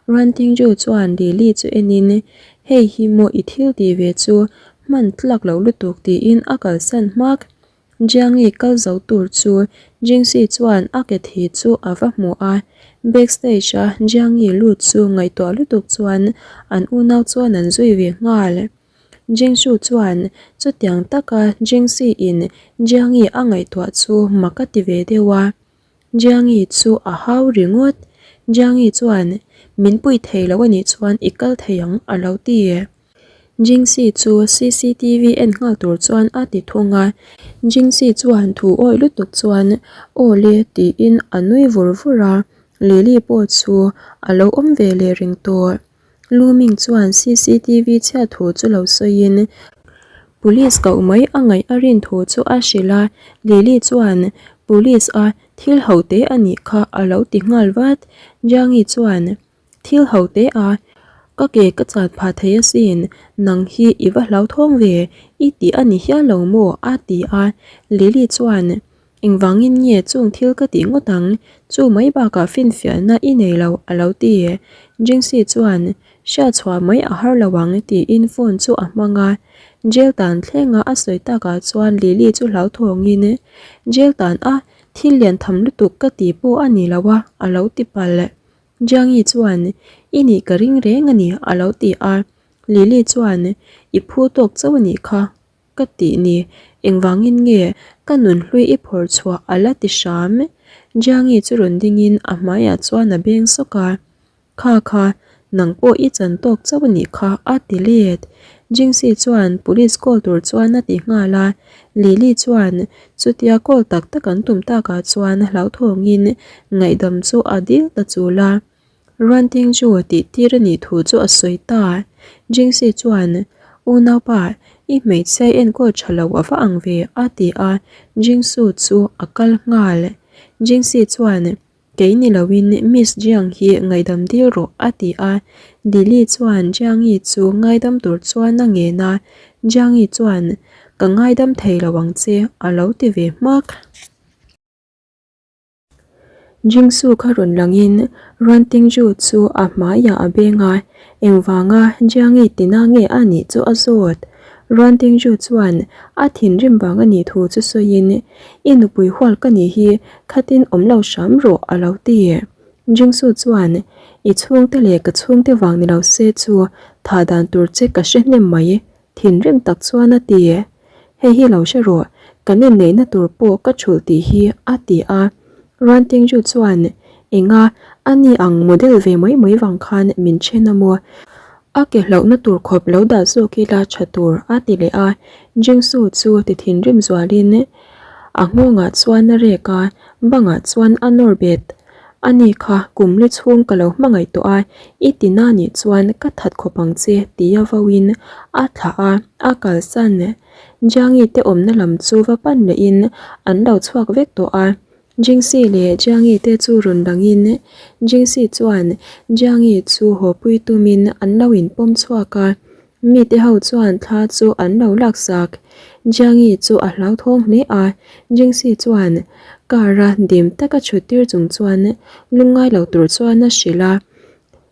Ruan Tingju chuan Lily chu enin, Hei hi maw i thil tih ve chu hman tlak loh lutuk tiin a kalsan hmak. Jiangi kal zo tur chu Jingsi chuan a ke thi chu a va hmu a. Backstage a Jiangi lut chu ngaihtuah lutuk chuan an unau chuan an zui ve nghal. Jingshu chuan chutiang taka Jingsi in Jiangi a ngaihtuah chu mak a ti ve deuh a. Jiangi chu a hau ringawt. Jiangi chuan, Min pui thei lo anih chuan i kal thei ang a lo ti. Jingsi chu cctv en nghal tur chuan a ti thung a. Jingsi chuan thu awih lutuk chuan, Aw le tiin a nui vur vur a. Lily pawh chu a lo awm ve leh reng tawh. Lu Ming chuan cctv chhiat thu chu lo sawiin Police koh mai a ngaih a rin thu chu a hrilh a, Lily chuan Police a thil ho te a nih kha a lo ti nghal vat. Jiangi chuan Thil ho te a, ka ke ka chan phah thei asin, nang hi i va hlauthawng ve, i tih a ni hial lo maw? a ti a, Lily chuan Engvangin nge chung thil ka tih ngawt ang? Chu mai bakah finfiahna i nei lo, a lo ti. Jingxi chuan, Hriatchhuah mai a har lo ang, tiin phone chu a hmang a. Jail tan thlenga a sawi takah chuan Lily chu hlauthawngin, Jail tan a thil lian tham lutuk ka ti pawh a ni lo a, a lo ti palh. Jiangi chuan, I nih ka ring reng a ni, a lo ti a. Lily chuan, I phu tawk chauh a nih kha. Ka tih ni, engvangin nge ka nunhlui i phawrh chhuah a la ti hram? Jiangi chu rawn dingin a hmaiah chuan a beng sawk a. Kha kha, nang pawh i chan tawk chauh a nih kha a ti let. Jingxi chuan police call tur chuan a ti nghal a. Lily chuan chutia call tak tak an tum takah chuan hlauthawngin ngaihdam chu a dil ta chul a. Ruanting chu tih tir a nih thu chu a sawi ta. Jingxi chuan, Unaupa, i hmeichhia i enkawl tha lo a va ang ve, a ti a, Jingsu chu a kal nghal. Jingxi chuan, Kei ni loin Miss Jiang hi ngaihdam dil rawh, a ti a. Lily chuan Jiangi chu ngaidam tur chuan a ngen a, Jiangi chuan, Ka ngaidam thei lo ang che, a lo ti ve hmak. Jingsu kha rawn langin Ruan Tingju chu a hmaiah a beng a, engvanga Jiangi tina nge a nih chu a zawt. Ruan Tingju chuan a thinrim vang a nih thu chu sawiin, I nupui hual ka nih hi khatin awm lo hram rawh a lo ti. Jingsu chuan, I chhungte leh ka chhungte vang ni lo se chu thah dan tur che ka hre hnem mai Thinrim tak chuan a ti. Hei hi lo hre rawh, kan inneihna tur pawh ka thulh tih hi a ti a. Ruan Tingju chuan, Enga, a ni ang model ve mai mai vang khan min then a maw? A ke hlauhna tur khawp lo dah zawk ila tha tur a ti leh a. Jingsu chu ti thinrim zualin a nghawngah chuan a rek a, bangah chuan a nawr bet. A ni kha, kum li chhung ka lo hmangaih tawh a, i ti na nih chuan ka that khawp ang che tia vauin a thlah a, a kalsan. Jiangi te awmna lam chu va pan lehin an lo chhuak vek tawh a. Jingxi leh Jiangi te chu rawn dangin Jingxi chuan Jiangi chu hawpui tumin an lo inpawm chhuak a. Mite ho chuan thla chu an lo laksak. Jiangi chu a hlauthawng hle a, Jingxi chuan car a dim taka chhut tir chung chuan lungngai lo tur chuan a hrilh a.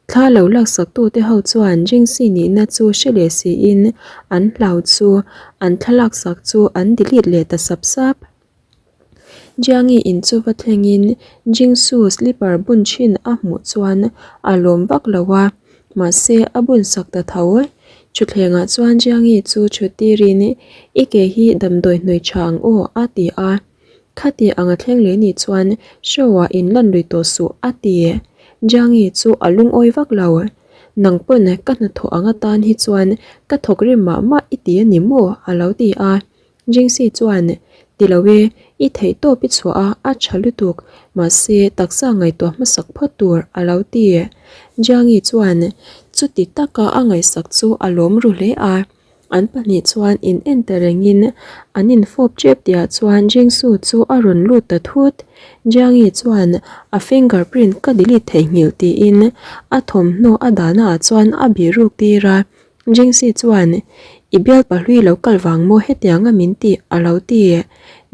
Thla lo laksak tute ho chuan Jingxi nihna chu hre leh siin an hlau chu an thla laksak chu an delete leh ta sap sap. Jiangi in chu va thlengin Jingsu slipper bun thin a hmuh chuan a lawm vak lo a, mahse a bun sak ta tho. Thutthlengah chuan Jiangi chu thut tirin I ke hi damdawi hnui tha ang aw a ti a. Khati ang a thleng leh nih chuan show ah in lan lui tawh suh a ti. Jiangi chu a lungawi vak lo. Nang pawn ka hnathawh ang atan hi chuan ka thawk rim mah mah i ti a ni maw a lo ti a. Jingxi chuan, Ti lo e, i theih tawp i chhuah a, a tha lutuk, mahse taksa ngaihtuah hmasak phawt tur a lo ti. Jiangi chuan chuti taka a ngaihsak chu a lawm ru hle a. An pahnih chuan in en ta rengin an infawp tep tihah chuan Jingsu chu a rawn lut ta thut. Jiangi chuan a finger print ka delete theihnghilh tiin a thawmhnaw a dahna ah chuan a bih ruk tir a. Jingsi chuan I bial pahlui lo kal vang maw hetianga min tih a lo ti.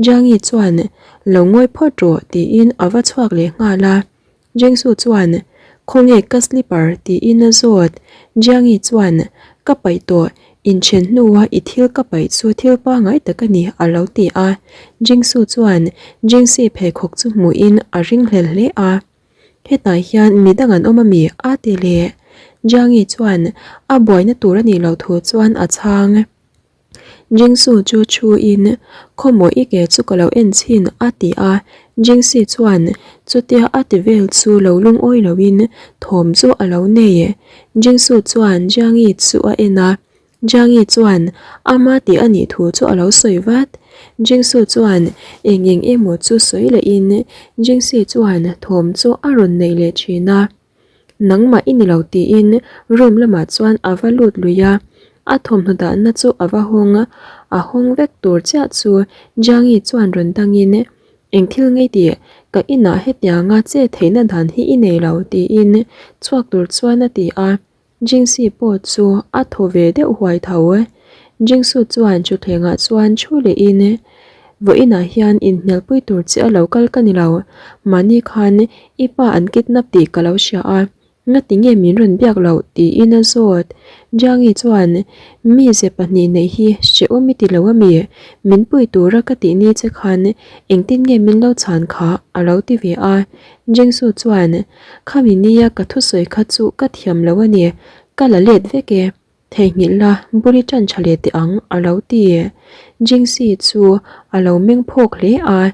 Jiangi chuan Lo ngawi phawt rawh tiin a va chhuak leh nghal a. Jingsu chuan, Khawnge ka slipper? tiin a zawt. Jiangi chuan, Ka paih tawh, inthen hnua i thil ka paih chu thil pangai tak a ni, a lo ti a. Jingsu chuan Jingsi pheikhawk chu hmuhin a ringhlel hle a. Hetah hian midang an awm a mi? a ti leh. Jiangi chuan a buaina tur a nih loh thu chuan a chhang. Jingsu chu thu in, Khawmaw i ke chu ka lo en chhin a ti a, Jingsi chuan chutia a ti vel chu lo lungawi lo in thawm chu a lo nei. Jingsu chuan Jiangi chu a en a, Jiangi chuan ama tih a nih thu chu a lo sawi vat. Jingsu chuan eng eng emaw chu sawi leh in Jingsi chuan thawm chu a rawn nei leh thin a. Nangmah i ni lo tiin room lamah chuan a va lut lui a, a thawmhnaw dahna chu a va hawng a, a hawng vek tur chiah chu Jiangi chuan rawn dangin Eng thil ngei tih ka inah hetianga che theihna dan hi i nei lo tiin chhuak tur chuan a ti a. Jingsi pawh chu a thaw ve deuh huai tho. Jingsu chuan thutthlengah chuan thu lehin, Vawiinah hian inhnialpui tur che a lo kal ka ni lo. Mahni khan i pa an kidnap tih ka lo hria a, ngati nge min rawn biak loh? tiin a zawt. Jiangi chuan, Mi ze pahnih neih hi hrehawm i ti lo a mi? Min pui tura ka tih ni che khan engtin nge min lo chhan kha? a lo ti ve a. Jingsu chuan, Khami nia ka thusawi kha chu ka thiam lo a ni, ka la let vek e, theihnghilh la bul i tan tha leh teh ang a lo ti. Jingsi chu a lo meng phawk hle a,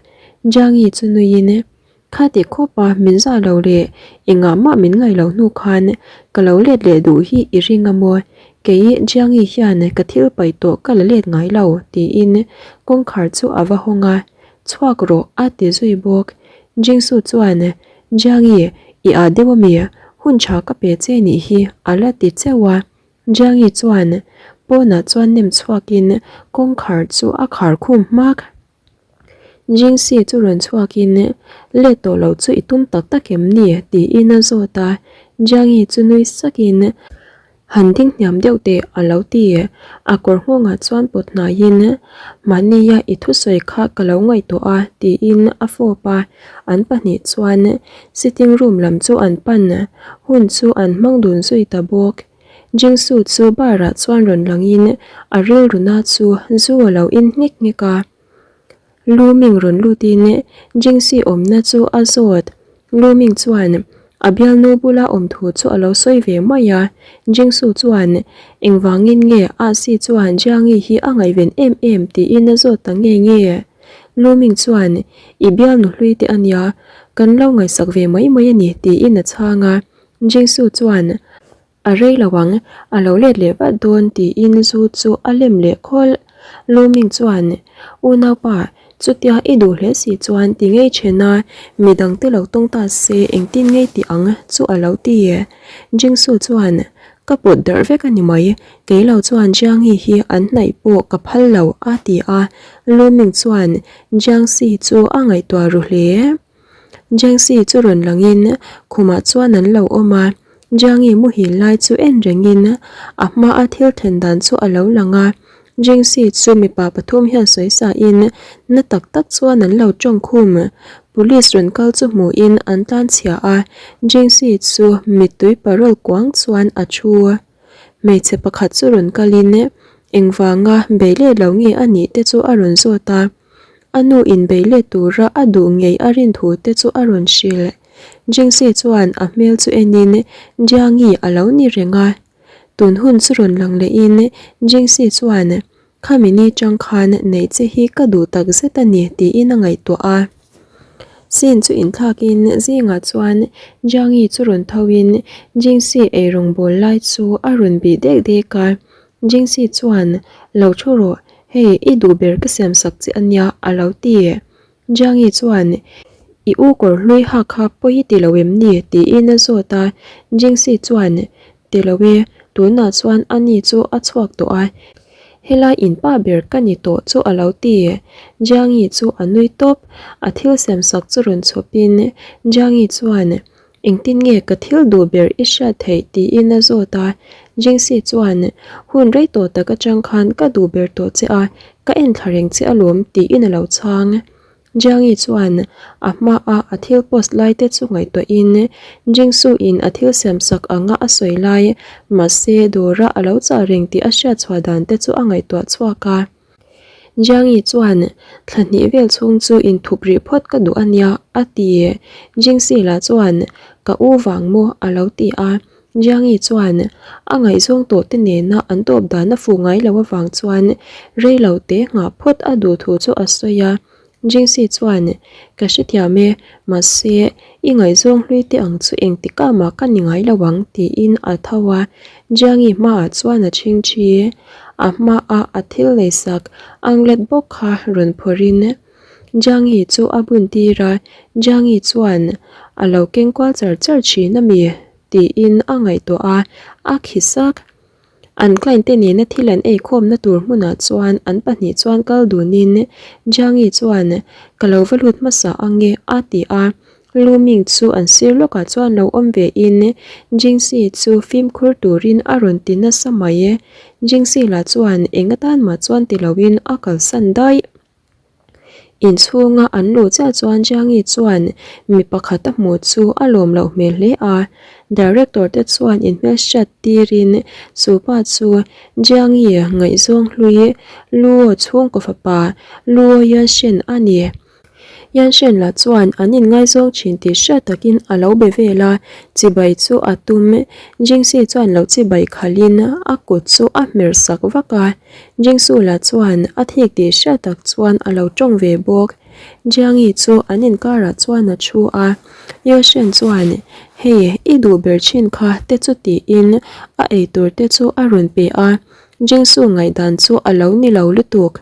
Jiangi chu nuiin, Kha ti khawp a min zah lo leh engah mah min ngaih loh hnu khan ka lo let leh duh hi i ring a maw? Kei Jiangi hian ka thil paih tawh ka la let ngai lo tiin kawngkhar chu a va hawng a, Chhuak rawh a ti zui bawk. Jingsu chuan, Jiangi, i ah deuh ami? Hun tha ka pe che nih hi a la ti cheuh a. Jiangi chuan pawnah chuan nem chhuakin kawngkhar chu a khar khum hmak. Jingsi chu rawn chhuakin, Let tawh lo chu i tum tak tak em ni? tiin a zawt a. Jiangi chu nui sakin, Han ding hniam deuh teh a lo ti. A kawr nghawngah chuan pawt hnaiin, Mahnia i thusawi kha ka lo ngaihtuah a tiin a fawp a, an pahnih chuan sitting room lam chu an pan. Hun chu an hmang dun zui ta bawk. Jingsu chu bar ah chuan rawn langin a rilruna chu zu a lo in nghek nghek a. Lu Ming rawn lutin Jingxi awmna chu a zawt. Lu Ming chuan a bialnu bula awm thu chu a lo sawi ve mai a. Jingsu chuan engvangin nge Ah Si chuan Jiangi hi a ngaihven em em tiin a zawt ta nge nge. Lu Ming chuan i bialnu hlui te a nia, kan lo ngaihsak ve mai mai a ni tiin a chhang a. Jingsu chuan A rei lo ang, a lo let leh vat dawn tiin zu chu a lem leh khawlh. Lu Ming chuan, Unaupa, chutia i duh hle si chuan ti ngei then a, midang te lo tawng ta se engtin ngei ti ang chu a lo ti. Jingsu chuan, Ka pawt darh vek a ni mai, kei lo chuan Jiangyi hi an hnaih pawh ka phal lo a ti a. Lu Ming chuan Jiangxi chu a ngaihtuah ru hle. Jiangxi chu rawn langin khumah chuan an lo awm a, Jiangi muhil lai chu en rengin a hmaa thil then dan chu a lo lang a, Jiangxi chu mipa pathum hian sawi sain na tak tak chuan an lo tawng khum. Police rawn kal chu hmuhin an tlan chhia a, Jiangxi chu mittui parawl kuang chuan a thu. Hmeichhe pakhat chu rawn kalin engvanga bei let lo nge a nih te chu a rawn zawt a. A nu in bei let tura a duh ngei a rin thu te chu a rawn hrilh. Jingxi chuan a hmel chu enin Jiangi a lo ni reng a. Tun hun chu rawn lang lehin Jingxi chuan Khami ni chang khan neih che hi ka duh tak zet a ni tiin a ngaihtuah a. Sin chu inthlakin zingah chuan Jiangi chu rawn thoin Jingxi eirawng bawl lai chu a rawn bih dek dek a. Jingxi chuan Lo thu rawh, hei i duh ber ka siam sak che a nia a lo ti. Jiangi chuan I u kawr hlui hak kha pawi i ti lo em ni? tiin a zawt a. Jingxi chuan Ti lo e, tunah chuan ani chu a chhuak tawh a. Helai in pa ber ka ni tawh chu a lo ti. Jiangi chu a nui tawp. A thil siamsak chu rawn chhawpin Jiangi chuan, Engtin nge ka thil duh ber i hriat theih? tiin a zawt a. Jingxi chuan, Hun rei tawh tak atang khan ka duh ber tawh che a, ka en thla reng che alawm tiin a lo chhang. Jiangi chuan a hmaa a thil post lai te chu ngaihtuahin Jingsu in a thil siamsak anga a sawi lai, mahse dawra a lo chah reng tih a hriat chhuah dan te chu a ngaihtuah chhuak a. Jiangi chuan, Thla hnih vel chhung chu inthup rih phawt ka duh a nia, a ti. Jingsi lah chuan, Ka u vang maw? a lo ti a. Jiangi chuan a ngaihzawng tawh te nena an tawp dan a fuh ngai lo avang chuan rei lo te nghah phawt a duh thu chu a sawi a. Jingxi chuan, Ka hrethiam e, mahse i ngaihzawng hlui te ang chu engtik ah mah ka ni ngai lo ang tiin a tho a. Jiangi hmaah chuan a chhing thi. A hmaah a thil leisak anglet bawk kha rawn phawrhin Jiangi chu a bun tir a, Jiangi chuan a lo keng kual char char thin a mi? tiin a ngaihtuah a, a khi sak. An client te nena thil an eikhawmna tur hmunah chuan an pahnih chuan kal dunin Jiangi chuan ka lo va lut hmasa ang e a ti a, Lu Ming chu an sir lawkah chuan lo awm ve in Jingxi chu fimkhur turin a rawn ti nasa mai e. Jingxi lah chuan eng atan mah chuan ti loin a kalsan daih. Inchhunga an luh chiah chuan Jiangi chuan mi pakhat a hmuh chu a lawm loh hmel hle a. Director te chuan inhmelhriat tirin chu pa chu Jiangi ngaihzawng hlui Luo chhungkaw fapa Luo Yuanxin a ni. Yanshen lah chuan an inngaizawng thin tih hriat takin a lo be vel a, chibai chu a tum. Jingxi chuan lo chibai khalhin a kut chu a hmer sak vak a. Jingsu lah chuan a thik tih hriat tak chuan a lo tawng ve bawk. Jiangi chu an inkarah chuan a thu a, Yoshen chuan, Hei, i duh ber thin kha te chu tiin a eitur te chu a rawn pe a. Jingsu ngaihdan chu a lo ni lo lutuk.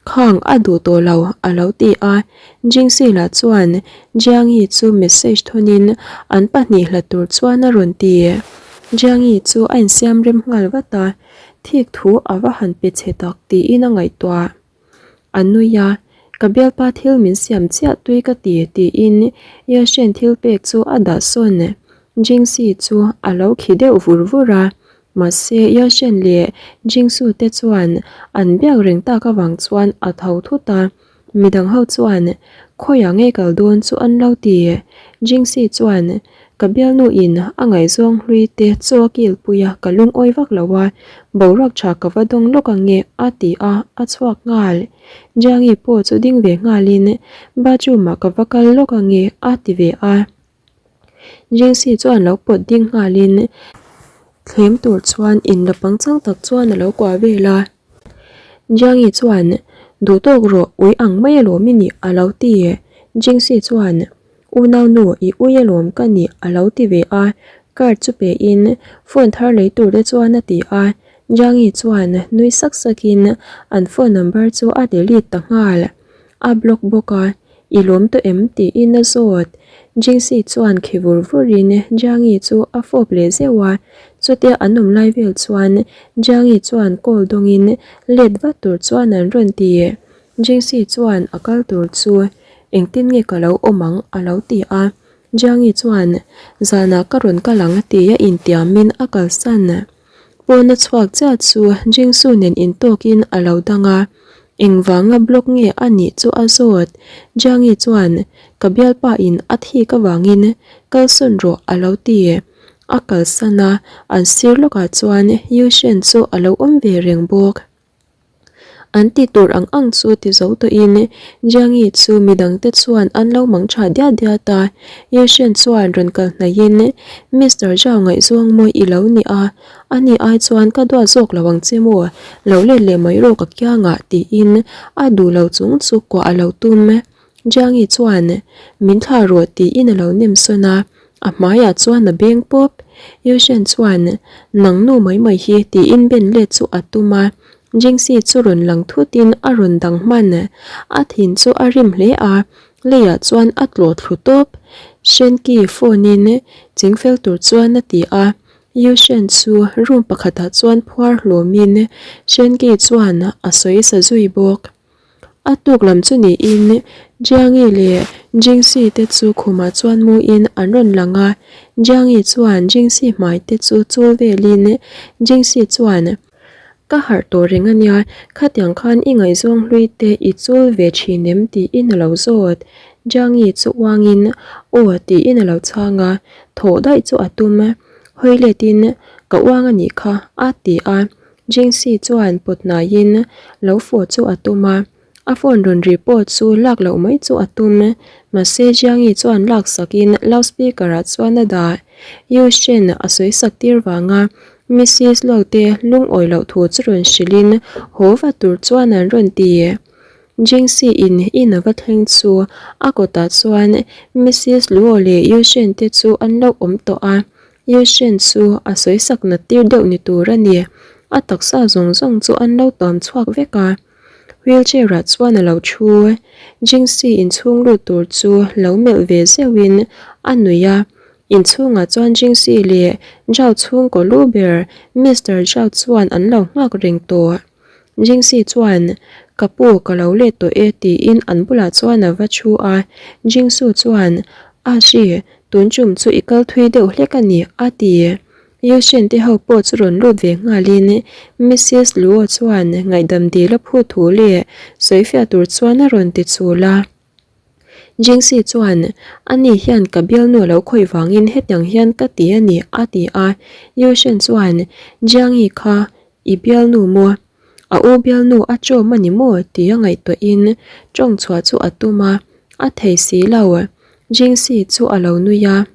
Khang a duh tawh lo a lo ti a, Jingxi lah chuan Jiangi chu message thawnin an pahnih hlat tur chuan a rawn ti. Jiangi chu a insiam rem nghal vat a, thik thu a va han pe chhe tak tiin a ngaihtuah. A nui a, Ka bialpa thil min siam chiah tui ka ti tiin Yashen thil pek chu a dah sawn. Jingxi chu a lo khi deuh vur vur a, Mahse, Yashen leh Jingsu te chuan an biak reng tak avang chuan a tho thut a, midang ho chuan khawiah ngei kal dawn chu an lo ti. Jingsi chuan, Ka bialnu in a ngaihzawng hlui te chaw a kilpui a, ka lungawi vak lo a, boruak tha ka va dawng lawk ang nge a ti a, a chhuak nghal. Jiangi pawh chu ding ve nghalin, Bathroom ah ka va kal lawk ang nge a ti ve a. Jingxi chuan lo pawt ding nghalin thlem tur chuan in la pangchang tak chuan a lo kuah vel a. Jiangi chuan, Duh tawk rawh, ui ang mai alawm i nih a lo ti. Jingxi chuan, Unau nu, i ui alawm ka nih a lo ti ve a. Card chu pe in phone thar lei tur te chuan a ti a. Jiangi chuan nui sak sakin an phone number chu a delete ta nghal. A block bawk a, I lawm tawh em? tiin a zawt. Jingxi chuan khi vur vurin Jiangi chu a fawp leh zeuh a, chutia an awm lai vel chuan Jiangi chuan call dawngin let vat tur chuan an rawn ti. Jingxi chuan a kal tur chu engtin nge ka lo awm ang a lo ti a, Jiangi chuan zanah ka rawn kal ang tia intiamin a kalsan. Pawna chhuak chiah chu Jingsu nen intawkin a lo dang a, engvanga block nge a nih chu a zawt. Jiangi chuan, Ka bialpa in a thik avangin kalsawn rawh a lo ti. A kalsan a, an sir lawkah chuan Yushen chu a lo awm ve reng bawk. An ti tur ang ang chu ti zo tawhin Jiangi chu midangte chuan an lo mang tha diat diat a, Yeshen chuan rawn kal hnaihin Mister Zhao ngaihzawng mawi i lo ni a, ani ai chuan ka duat zawk lo ang che maw, lo let leh mai rawh ka kiangah tiin a duh lo chung chu kuah a lo tum. Jiangi chuan min thlah rawh tiin a lo nem sawn a, a hmaiah chuan a beng pawp. Yushen chuan nang nu mai mai hi tiin ben let chu a tum a, Jingxi chu rawn lang thutin a rawn dang hman. A thin chu a rim hle a, leiah chuan a tlawh thlu tawp. Shenki phone in chingfel tur chuan a ti a. Yushen chu room pakhatah chuan phuar hlawmin Shenki chuan a sawi sa zui bawk. A tuk lam chu niin Jiangi leh Jingxi te chu khumah chuan muin an rawn lang a, Jiangi chuan Jingxi hmai te chu chul velin Jingxi chuan, Ka harh tawh reng a nia, khatiang khan i ngaihzawng hlui te i chul ve thin em tiin a lo zawt. Jiangi chu uangin aw tiin a lo chhang a, thawh daih chu a tum. Hawi letin ka uang a nih kha a ti a, Jingxi chuan pawt hnaiin lo fawh chu a tum a. A phone rawn ri pawh chu lak loh mai chu a tum. Mahse Jiangi chuan lak sakin loud speaker ah chuan a dah. Yu Shen a sawi sak tir vanga Missis Lo te lungawi loh thu chu rawn hrilhin haw va tur chuan an rawn ti. Jingxi in in a va thleng chu a kawtah chuan Missis Luo leh Yu Shen te chu an lo awm tawh a. Yu Shen chu a sawi sak nat tir deuh ni tur a ni. A taksa zawng zawng chu an lo tuam chhuak vek a. Wheelchair ah chuan a lo thu. Jingxi inchhung lut tur chu lo melh ve zeuhin a nuih a. Inchhungah chuan Jingxi leh Zhao chhungkaw lu ber Mister Zhao chuan an lo nghak reng tawh. Jingxi chuan, Ka pu, ka lo let tawh e tiin an bulah chuan a va thu a. Jingsu chuan, A hri, tun tum chu i kal thui deuh hlek a ni, a ti. Yushin te ho pawh chu rawn lut ve nghalin Missis Luo chuan ngaihdam dil a phut thu leh sawifiah tur chuan a rawn ti chul a. Jingxi chuan, Ani hian ka bialnu a lo khawih vangin hetiang hian ka ti a ni, a ti a. Yushin chuan, Jiangi kha i bialnu maw? A u bialnu a chawm a ni maw? tia ngaihtuahin tawng chhuah chu a tum a, a thei si lo. Jingxi chu a lo nui a.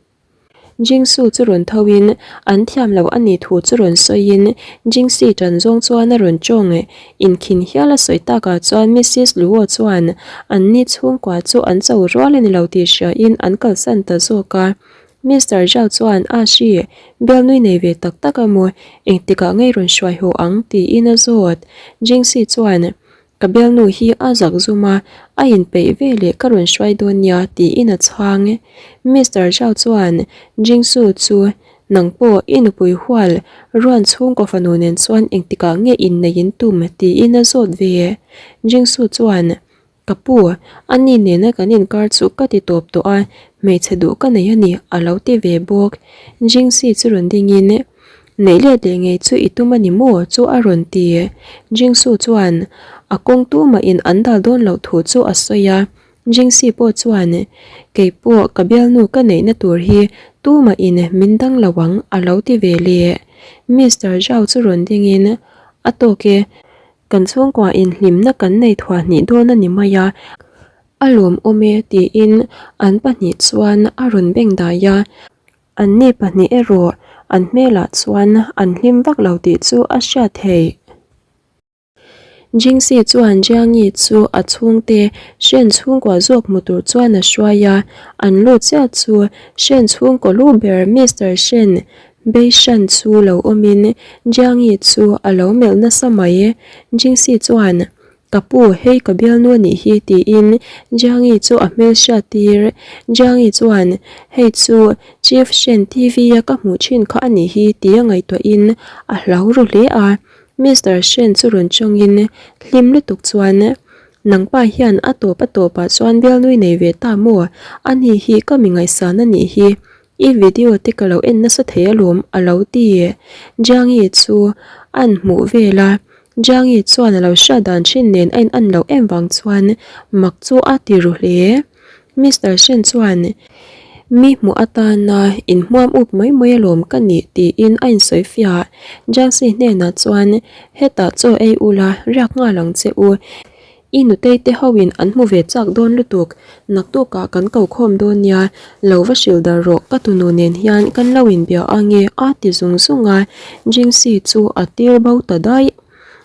Jingsu chu rawn tho in an thiam lo a nih thu chu rawn sawi in Jingsi tan zawng chuan a rawn tawng. Inkhin hial a sawi takah chuan Missis Luo chuan an ni chhungkua chu an cho rual a ni lo tih hria in an kalsan ta zawk a. Mister Zhao chuan A hri, bial nui nei ve tak tak a maw, engtikah ngei rawn hruai haw ang tiin a zawt. Jingsi chuan Ka bialnu hi a zak zum a, a inpeih ve leh ka rawn hruai dawn nia tiin a chhang. Mister Zhao chuan Jingsu chu nang pawh i nupui hual Ruan chhungkaw fanu nen chuan engtikah nge inneih in tum tiin a zawt ve. Jingsu chuan Ka pu, ani nena kan inkar chu ka ti tawp tawh a, hmeichhe duh ka nei a ni a lo ti ve bawk. Jingsi chu rawn dingin Neih let leh ngei chu i tum a ni maw? chu a rawn ti. Jingsu chuan a kawng tumahin an dal dawn loh thu chu a sawi a. Jingsi pawh chuan, Kei pawh ka bialnu ka neihna tur hi tumahin min dang lo ang a lo ti ve leh. Mister Zhao chu rawn dingin, A tawk e, kan chhungkua inhlimna kan nei thuah hnih dawn a ni mai a, a lawmawm e tiin an pahnih chuan a rawn beng dai a. Anni pahnih erawh an hmelah chuan an hlim vak lo tih chu a hriat theih. Jingxi chuan Jiangyi chu a chhungte Shen chhungkua zawk hmu tur chuan a hruai a, an lut chiah chu Shen chhungkaw lu ber Mister Shen Beishan chu lo awmin Jiangyi chu a lo melh nasa mai. Jingxi chuan Ka pu, hei ka bialnu a nih hi tiin Jiangi chu a hmel hriat tir. Jiangi chuan, Hei chu Chief Shen TV a ka hmuh thin kha a nih hi tia ngaihtuahin a hlau ru hle a. Mister Shen chu rawn tawngin hlim lutuk chuan, Nangpa hian a tawp a tawpah chuan bialnui nei ve ta maw? Ani hi ka mi ngaihsan a nih hi. I video te ka lo en nasa thei alawm a lo ti. Jiangi chu a'n hmuh vel a. Jiangi chuan a lo hriat dan thin nen a in an loh em vang chuan mak chu a ti ru hle. Mister Shen chuan mi hmuh atana inhmuam up mai mai alawm ka nih tiin a insawi fiah. Jiangxi hnenah chuan hetah chaw ei ula riak nghal ang che u. I nutei te ho in an hmu ve chak dawn lutuk, naktukah kan ko khawm dawn nia, lo va hrilh dar rawh ka tunu nen hian kan lo inbia ange a ti zung zung a, Jingxi chu a tir bo ta daih.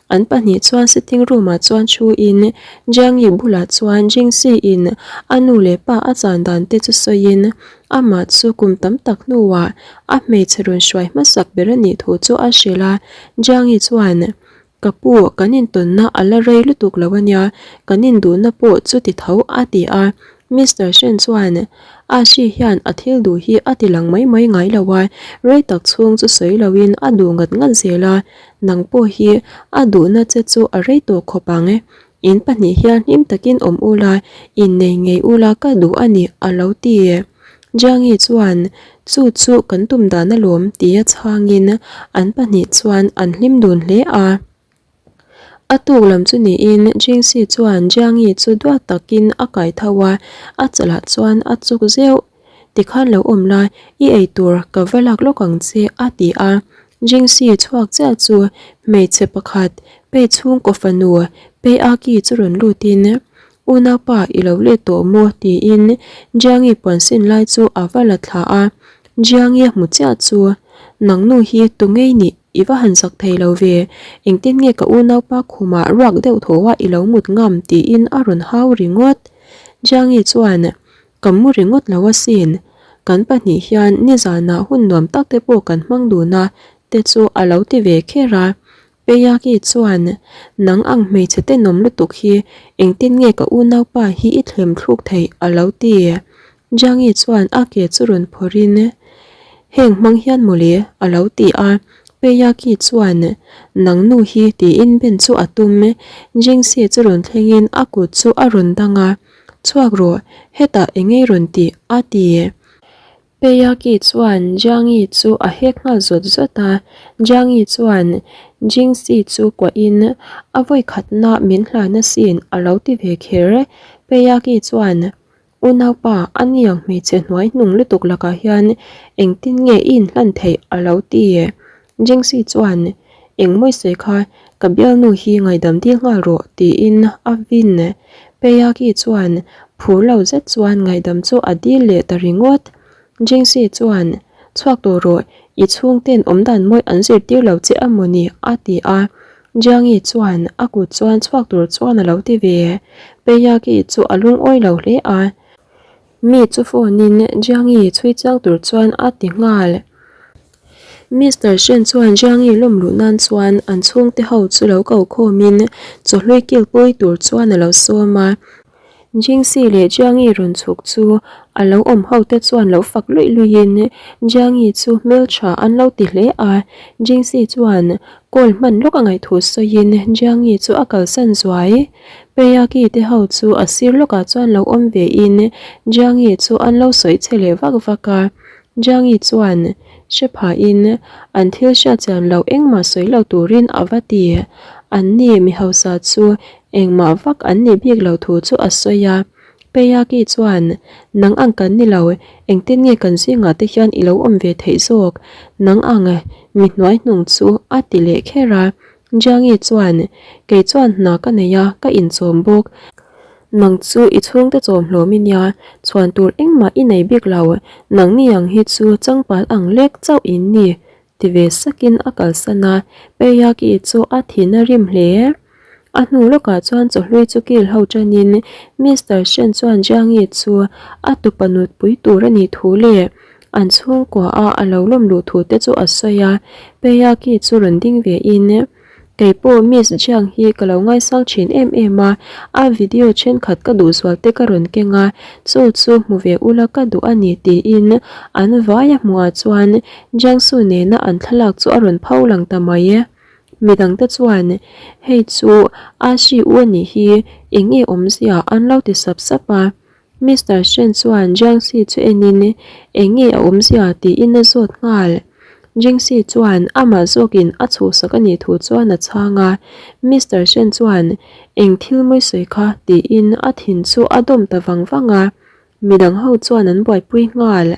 An pahnih chuan sitting room ah chuan thu in Jiangyi bulah chuan Jingxi in a nu leh pa a chan dan te chu sawi in amah chu kum tam tak hnuah a hmeichhe rawn hruai hmasak ber a nih thu chu a hrilh a, Jiangyi chuan Ka pu, kan intawnna a la rei lutuk lo a nia, kan induhna pawh chu ti tho a ti a. Mister Shen chuan Ashi hian a thil duh hi a ti lang mai mai ngai lo a, rei tak chhung chu sawi loin a duh ngat ngat zel a, nang pawh hi a duhna che chu a rei tawh khawp ang. In pahnih hian hlim takin awm ula, innei ngei ula ka duh a ni a lo ti. Jiangi chuan, Chu chu kan tum dan alawm tia chhangin an pahnih chuan an hlim dun hle a. A tuk lam chu niin Jingxi chuan Jiangi chu duat takin a kai tho a, a chalah chuan a chuk zeuh. Tikhan lo awm la, i eitur ka va lak lawk ang che a ti a. Jingxi chhuak chiah chu hmeichhe pakhat pei chhungkaw fanu Pei Aki chu rawn lutin, Unaupa i lo let tawh maw? tiin Jiangi puansin lai chu a va la thla a. Jiangi a hmu chiah chu, Nangnu hi tu ngei nih? I va han zak thei lo ve, engtin nge ka unaupa khumah ruak deuh thaw a i lo mut ngam tiin a rawn hau ringawt. Jiangi chuan, Ka mu ringawt lo asin, kan pahnih hian nizanah hun nuam tak te pawh kan hmang dun a te chu a lo ti ve kher a. Peyaki chuan, Nang ang hmeichhe tenawm lutuk hi engtin nge ka unaupa hi i thlem thluk theih a lo ti. Jiangi chuan a ke chu rawn phawrhin, Heng hmang hian mawle, a lo ti a. Peyaki chuan, Nang nu hi tiin ben chu a tum. Jingxi chu rawn thlengin a kut chu a rawn dang a, Chhuak rawh, hetah engei rawn ti, a ti. Peyaki chuan Jiangi chu a hek nghal zawt zawt a. Jiangi chuan Jingxi chu kuahin, A vawikhatna min hlan asin, a lo ti ve kher. Peyaki chuan, Unaupa, a niang hmeichhe hnuai hnung lutuk lakah hian engtin nge i inhlan theih a lo ti. Jingxi chuan, Engmawi sawi kha, ka bialnu hi ngaidam dil nghal rawh tiin a vin. Peyaki chuan phur lo zet chuan ngaidam chu a dil leh ta ringawt. Jingxi chuan, Chhuak tawh rawh, i chhungten awmdan mawi an zirtir lo che a mawni? a ti a. Jiangi chuan a kut chuan chhuak tur chuan a lo ti ve. Peyaki chu a lungawi lo hle a. Mi chu phone in Jiangi chhui chiang tur chuan a ti nghal. Mister Shen chuan Jiangi lawm luh nan chuan an chhungte ho chu lo ko khawmin chawhlui kilpui tur chuan a lo sawm a. Jingxi leh Jiangi rawn chhuk chu a lo awm ho te chuan lo fak luih luihin Jiangi chu hmeltha an lo ti hle a. Jingxi chuan call hman lawk a ngaih thu sawiin Jiangi chu a kalsan zuai. Peyaki te ho chu a sir lawkah chuan lo awm vein Jiangi chu an lo sawi che leh vak vak a. Jiangi chuan hre phahin an thil hriatchian loh engmah sawi lo turin a va ti. Anni mi hausa chu Engmah vak an nih bik lo thu chu a sawi a. Peyaki chuan, Nang ang kan ni lo, engtin nge kan zingah te hian i lo awm ve theih zawk? Nang ang mi hnuai hnung chu a ti leh kher a. Jiangi chuan, Kei chuan hna ka nei a, ka inchawm bawk. Nang chu i chhungte chawm hlawm i nia, chhuan tur engmah i nei bik lo. Nangni ang hi chu changpal ang lek chauh in ni, Ti ve sakin a kalsan a, Peyaki chu a thin a rim hle. A hnu lawkah chuan chawhlui chu kil ho tanin Mister Shen chuan Jiangi chu a tupa nutpui tur a nih thu leh an chhungkua a a lo lawm luh thu te chu a sawi a, Peyaki chu rawn ding ve in. Kei pawh Miss Jiang hi ka lo ngaisang thin em em a, a video thenkhat ka duh zual te ka rawn keng a, chu chu hmu ve ula ka duh a ni tiin an vai a hmuhah chuan Jiangsu nena an thlalak chu a rawn pho lang ta mai e. Midangte chuan hei chu A Shi U a nih hi eng nge awmzia an lo ti sap sap a. Mister Shen chuan Jiangxi chu enin eng nge a awmzia tiin a zawt nghal. Jiangxi chuan amah zawkin a chhuhsak a nih thu chuan a chhang a. Mister Shen chuan eng thil mawi sawi kha tiin a thin chu a dawm ta vang vang a. Midang ho chuan an buaipui nghal.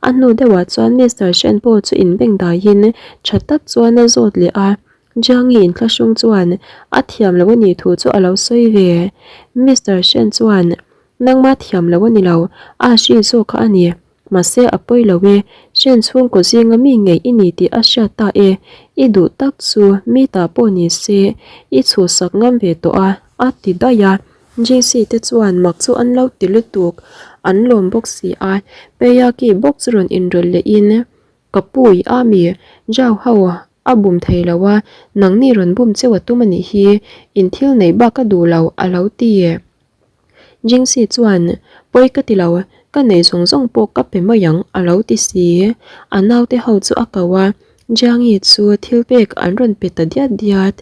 A hnu deuhah chuan Mister Shen pawh chu inbengdaiin tha tak chuan a zawt leh a. Jiangi inthlahrung chuan a thiam lo a nih thu chu a lo sawi ve. Mister Shen chuan, Nangma thiam lo a ni lo, a hri zawk kha a ni. Mahse a pawi lo e, Shen chhungkaw zinga mi ngei i ni tih a hriat ta e, i duh tak chu mi ta pawh ni se, i chhuhsak ngam ve tawh a, a ti daih a. JC te chuan mak chu an lo ti lutuk, an lawm bawk si a, Peyaki bawk chu rawn inrawlh lehin, Ka pu i a mi, Zhao ho a bum thei lo a, nangni rawn bum cheu a tum a nih hi, in thil neih bak ka duh lo a lo ti. Jingxi chuan, Pawi ka ti lo, ka nei zawng zawng pawh ka pe mai ang a lo ti si. A naute ho chu a ko a, Jiangi chu thil pek an rawn pe ta diat diat.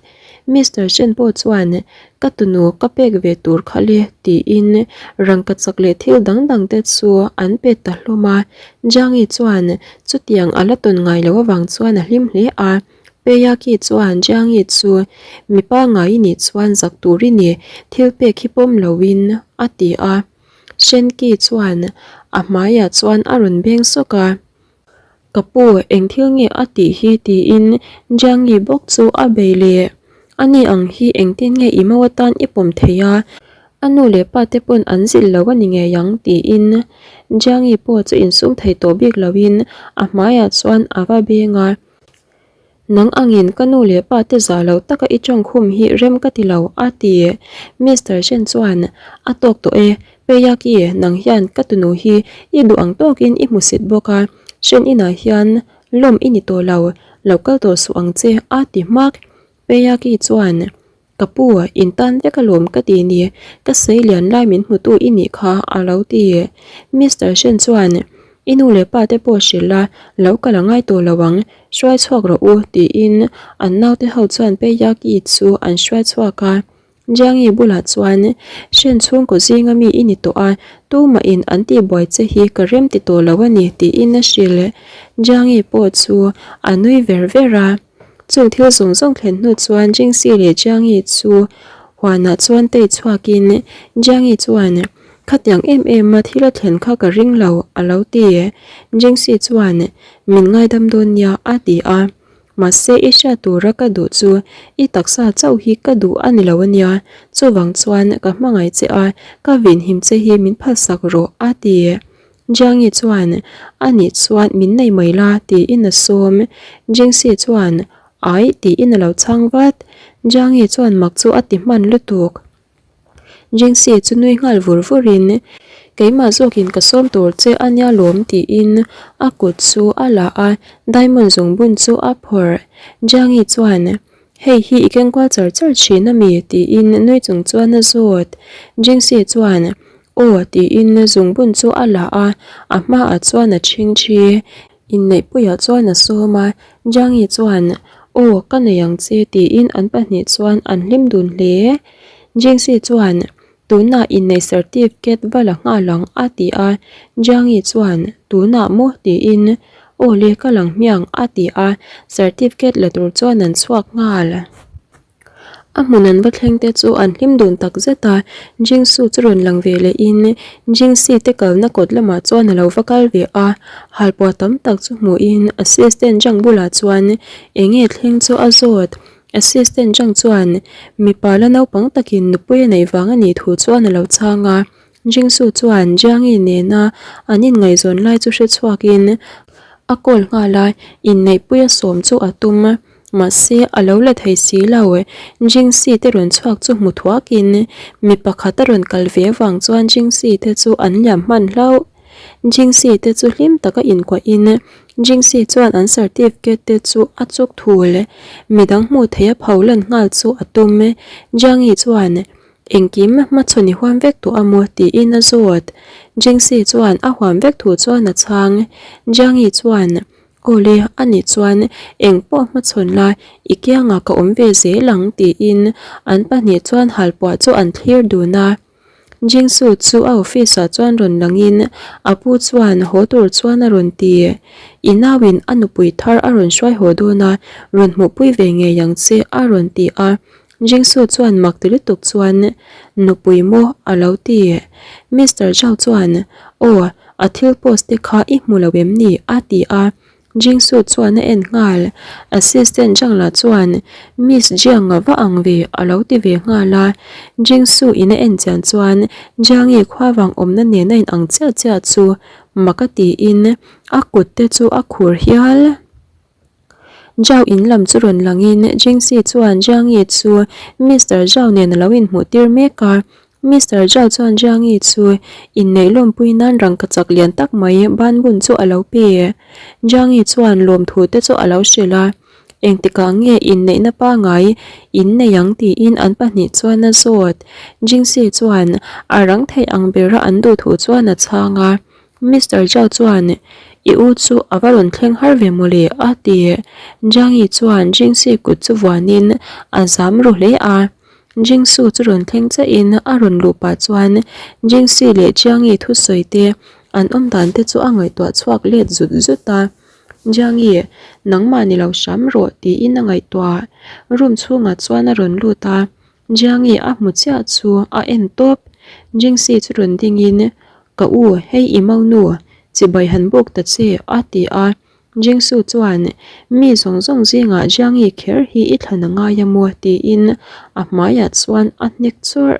Mister Shen pawh chuan, Ka tunu ka pek ve tur kha le tiin rangka chak leh thil dang dang te chu an pe ta hlawm a. Jiangi chuan chutiang a la tawn ngai loh avang chuan a hlim hle a. Peyaki chuan Jiangi chu mipa ngai i nih chuan zak tur i ni, thil pek hi pawm loin a ti a. Shen Ki chuan a hmaiah chuan a rawn beng sawk a. Ka pu, eng thil nge a tih hi tiin Jiangi bawk chu a bei leh. Ani ang hi engtin nge i mau atan i pawm thei a, a nu leh pa te pawn an zilh lo a ni ngei ang tiin Jiangi pawh chu insum thei tawh bik loin a hmaiah chuan a va beng a. Nang angin ka nu leh pa te zah loh taka i tawngkhum hi rem ka ti lo, a ti. Mister Shen chuan, A tawk tawh e, Peyaki, nang hian ka tunu hi i duh ang tawkin i hmusit bawk a, Shen inah hian lawm i ni tawh lo, lo kal tawh suh ang che, a ti hmak. Peyaki chuan, Ka pu, in tan vek alawm ka ti ni, ka sei lian lai min hmutu i nih kha a lo ti. Mister Shen chuan, I nu leh pa te pawh hrilh la, lo kal a ngai tawh lo ang, hruai chhuak rawh u tiin an naute ho chuan Peyaki chu an hruai chhuak a. Jiangi bulah chuan, Shen chhungkaw zinga mi i ni tawh a, tumahin an tihbuai che hi ka rem ti tawh lo a ni tiin a hrilh. Jiangi pawh chu a nui ver ver a. Chung thil zawng zawng thlen hnu chuan Jingxi leh Jiangyi chu huanah chuan tei chhuakin Jiangyi chuan, Khatiang em em a thil a thlen kha ka ring lo, a lo ti. Jingxi chuan, Min ngaidam dawn nia, a ti a. Mahse i hriat tura ka duh chu i taksa chauh hi ka duh a ni lo a nia, chuvang chuan ka hmangaih che a, ka vinhim che hi min phalsak rawh, a ti. Jiangyi chuan, A nih chuan min nei mai la, tiin a sawm. Jingxi chuan, Ai, tiin a lo chhang vat. Jiangyi chuan mak chu a ti hman lutuk. Jingxi chu nui nghal vur vurin, Keimah zawkin ka sawm tur che a nia lawm, tiin a kut chu a la a, diamond zungbun chu a phawrh. Jiangyi chuan, Hei hi i kengkual char char thin a mi? tiin nui chung chuan a zawt. Jingxi chuan, Aw tiin zungbun chu a la a, a hmaah chuan a ṭhing ṭhi. Inneihpuiah chuan a sawm a, Jiangyi chuan, Aw ka nei ang che tiin an pahnih chuan an hlim dun hle. Jingxi chuan, Tunah inneih certificate va la nghal ang a ti a, Jiangyi chuan, Tunah maw? tiin, Aw le ka lang hmiang a ti a, certificate la tur chuan an chhuak nghal. A hmun an va thleng te chu an hlim dun tak zet a, Jingsu chu rawn lang ve lehin Jingsi te kalna kawt lamah chuan a lo va kal ve a, halpuah tam tak chu hmuhin assistant Zhang bulah chuan eng nge thleng chu a zawt. Assistant Zhang chuan mipa la naupang takin nupui a neih vang a nih thu chuan a lo chhang a, Jingsu chuan Jiangyi nena an inngaihzawn lai chu hre chhuakin a call nghal a, inneihpui a sawm chu a tum. Mahse, a lo la thei si lo. Jingxi te rawn chhuak chu hmu thuakin mi pakhat a rawn kal ve avang chuan Jingxi te chu an liam hman hlauh. Jingxi te chu hlim taka inkuahin Jingxi chuan an certificate te chu a chuk thul. Midang hmuh theih a pho lan nghal chu a tum. Jiangyi chuan, Engkim hmachhawn i huam vek tawh a maw? tiin a zawt. Jingxi chuan a huam vek thu chuan a chhang. Jiangyi chuan, Awle, a nih chuan eng pawh hmachhawn la, i kiangah ka awm ve zel ang tiin an pahnih chuan halpuah chu an thlir dun a. Jingsu chu a office ah chuan rawn langin a pu chuan haw tur chuan a rawn ti. I nauin a nupui thar a rawn hruai haw dawn a, rawn hmuhpui ve ngei ang che a rawn ti a. Jingsu chuan mak ti lutuk chuan nupui maw a lo ti. Mister Zhao chuan aw a thil post te kha i hmu lo em ni a ti a, Jingsu chuan a en nghal. Assistant Zhang lah chuan Miss Jiang a va ang ve a lo ti ve nghal a, Jingsu in a en chian chuan Jiangi khuavang awmna nen a in ang chiah chiah chu mak a tiin a kut te chu a khur hial. Zhao in lam chu rawn langin Jingxi chuan Jiangyi chu Mister Zhao nen a lo inhmuh tir mek a. Mister Zhao chuan Jiangyi chu inneih lawmpui nan rangkachak lian tak mai banbun chu a lo pe. Jiangyi chuan lawmthu te chu a lo hrilh a. Engtikah nge inneihna pangai in nei ang tiin an pahnih chuan a zawt. Jingxi chuan a rang theih ang bera an duh thu chuan a chhang a. Mister Zhao chuan, I u chu a va rawn thleng har ve mawle a ti. Jiangyi chuan Jingxi kut chu vuanin a zam ru hle a. Jingsu chu rawn thleng chiahin a rawn luh pah chuan Jingxi leh Jiangyi thusawi te an awm dan te chu a ngaihtuah chhuak let zut zut a. Jiangyi, nangmah ni lo hram rawh tiin a ngaihtuah. Room chhungah chuan a rawn lut a, Jiangyi a hmu chiah chu a en tawp. Jingxi chu rawn dingin, Ka u, hei i maunu, chibai han buk ta che a ti a. Jingsu chuan, Mi zawng zawng zingah Jiangyi kher hi i thlan a ngai a maw? tiin a hmaiah chuan a hnek chawrh.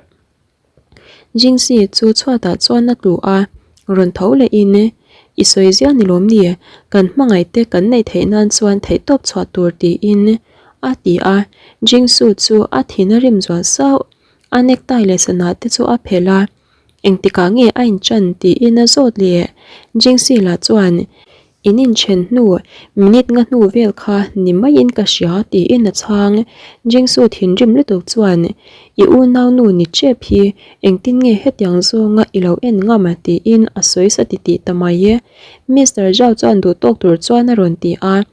Jingxi chu chhuatah chuan a tlu a, rawn tho lehin, I sawi zia ni lawm ni, kan hmangaihte kan neih theih nan chuan theihtawp chhuah tur tiin a ti a. Jingsu chu a thin a rim zual sauh, a necktie leh sana te chu a phelh a, engtikah nge a inṭan tiin a zawt leh. Jingxi lah chuan, In inchen hnu, minute nga hnu vel kha ni maiin ka hria tiin a chhang. Jingsu thinrim lutuk chuan, I unaunu ni tep hi engtin nge hetiang zawnga i lo en ngam tiin a sawi sa titih ta mai. Mister Zhao chuan duhtawk tur chuan a rawn ti a.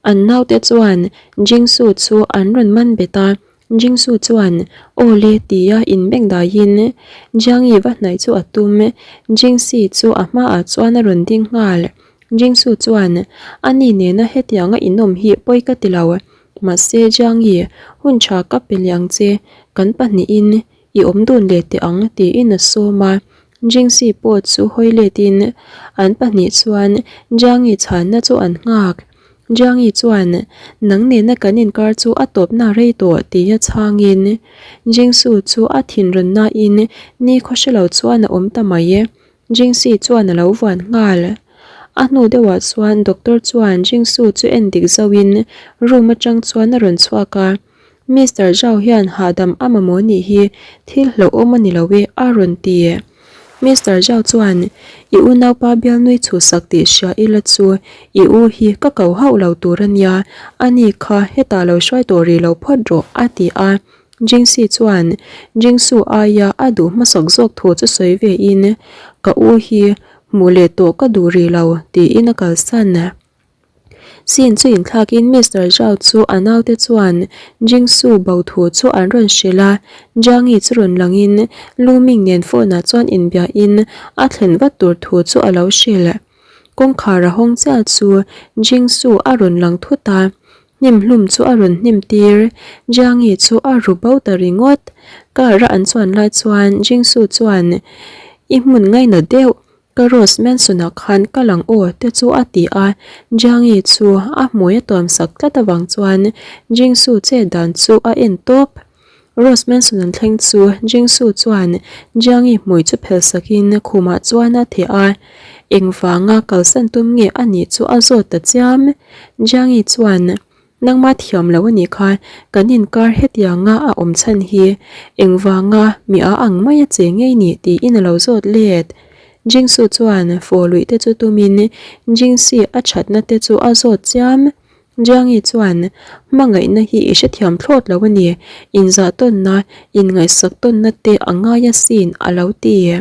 An naute chuan Jingsu chu an rawn man bet a. Jingsu chuan, Aw le tia inbeng daiin Jiangyi va hnaih chu a tum. Jingsi chu a hmaah chuan a rawn ding nghal. Jingsu chuan, Ani nena hetianga inawm hi pawi ka ti lo. Mahse Jiangyi, hun tha ka pe leh ang che. Kan pahnihin I awm dun leh teh ang tiin a sawm a. Jingsi pawh chu hawi letin an pahnih chuan Jiangyi chhanna chu an nghak. Jiangyi chuan, Nang nena kan inkar chu a tawpna rei tawh tia chhangin Jingsu chu a thinrawn nain ni khaw hre lo chuan a awm ta mai. Jingsi chuan a lo vuan nghal. A hnu deuhah chuan doctor chuan Jingsu chu en dik zauhin room atang chuan a rawn chhuak a. Mister Zhao hian hahdam a mamawh nih hi thil hlauhawm a ni lo e a rawn ti. Mister Zhao chuan, I unaupa bialnui chhuhsak tih hria ila chu i u hi ka ko hauh lo tur a nia, ani kha hetah lo hruai tawh rih lo phawt rawh a ti a. Jingxi chuan Jingsu aia a duh hmasak zawk thu chu sawi vein, Ka u hi hmuh leh tawh ka duh rih lo tiin a kalsan. Scene chu inthlakin Mister Zhao chu a naute chuan Jingsu bo thu chu an rawn hrilh a, Jiangyi chu rawn langin Lu Ming nen phone ah chuan inbiahin a thlen vat tur thu chu a lo hrilh. Kawngkhar a hawng chiah chu Jingsu a rawn lang thut a, hnim hlum chu a rawn hnim tir, Jiangyi chu a ru bo ta ringawt. Car a an chuan lai chuan Jingsu chuan I hmun ngaina deuh Ka Rose Manson-ah khan kal ang aw te chu a ti a, Jiangyi chu a hmui a tuam sak tlat avang chuan Jingsu che dan chu a en tawp. Rose Manson an thleng chu Jingsu chuan Jiangyi hmui chu phel sakin khumah chuan a theh a, engvanga kalsan tum nge a nih chu a zawt ta chiam. Jiangyi chuan Nangma thiam lo a nih kha, kan inkar hetianga a awm chhan hi engvanga mi a ang mai a che ngei ni tiin a lo zawt let. Jingsu chuan fawh luih te chu tumin Jingsi a thatna te chu a zawt chiam. Jiangyi chuan hmangaihna hi i hrethiam thlawt lo a ni, inzah tawnna, inngaihsak tawnna te a ngai asin a lo ti.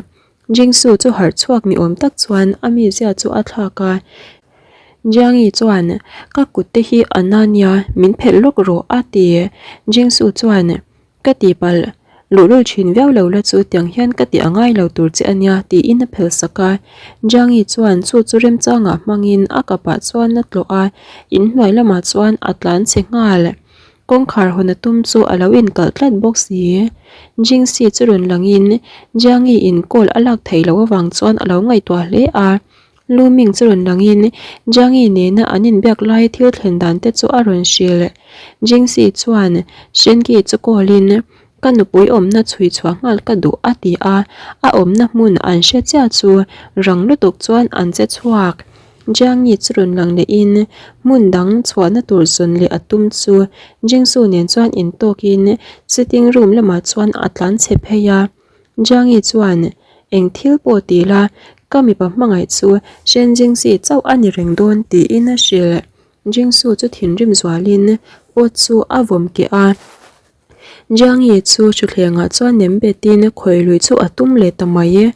Jingsu chu harh chhuak ni awm tak chuan a mizia chu a thlak a. Jiangyi chuan, Ka kut te hi a na nia, min phelh lawk rawh a ti. Jingsu chuan, Ka tihpalh, luhlul thin viau lo la chu tiang hian ka tih a ngai lo tur che a nia tiin a phelh sak a. Jiangyi chuan chu chu remchangah hmangin a kapah chuan a tlawh a, inhnuai lamah chuan a tlan chhe nghal. Kawngkhar hawn a tum chu a lo inkalh tlat bawk si. Jingxi chu rawn langin Jiangyi in call a lak theih loh avang chuan a lo ngaihtuah hle a. Lu Ming chu rawn langin Jiangyi nena an inbiak lai thil thlen dan te chu a rawn hrilh. Jingxi chuan Shenki chu call in ka nupui awmna chhui chhuah nghal ka duh a ti a, a awmna hmun an hre chiah chu rang lutuk chuan an che chhuak. Jiangyi chu rawn lang lehin hmun dang chhuahna tur zawn leh a tum chu Jingsu nen chuan intawkin sitting room lamah chuan a tlan chhe phei a. Jiangyi chuan, Eng thil pawh ti la, ka mipa hmangaih chu Shen Jingxi chauh a ni reng dawn tiin a hrilh. Jingsu chu thinrim zualin pot chu a vawm keh a. Jiangyi chu thutthlengah chuan nem betin khawi lui chu a tum leh ta mai e.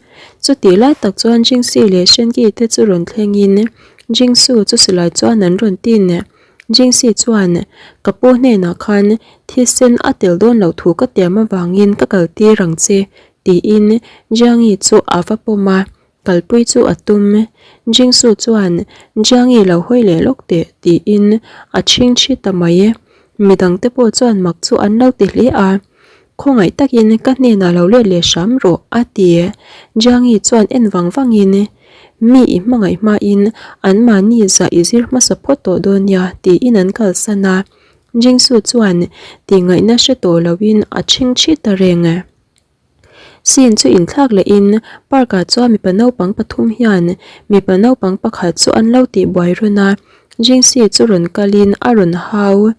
Chutih lai tak chuan Jingsi leh Shengi te chu rawn thlengin Jingsu chu silai chuan an rawn tin. Jingsi chuan, Ka pu hnenah khan thisen a tel dawn loh thu ka tiam avangin ka kal tir ang che, tiin Jiangyi chu a va pawm a. Kalpui chu a tum. Jingsu chuan, Jiangi lo hawi leh lawk teh, tiin a chhing chhi ta mai e. Midangte pawh chuan mak chu an lo ti hle a. Khawngaih takin ka hnenah lo let leh hram rawh, a ti. Jiangi chuan en vang vangin, Mi i hmangaih hmain anmahni zah i zir hmasa phawt tawh dawn nia, tiin an kalsan a. Jingsu chuan tihngaihna hre tawh loin a chhing chhi ta reng. Scene chu inthlak lehin park ah chuan mipa naupang pathum hian mipa naupang pakhat chu an lo tih buai rawn a, Jingxi chu rawn kalin a rawn hau.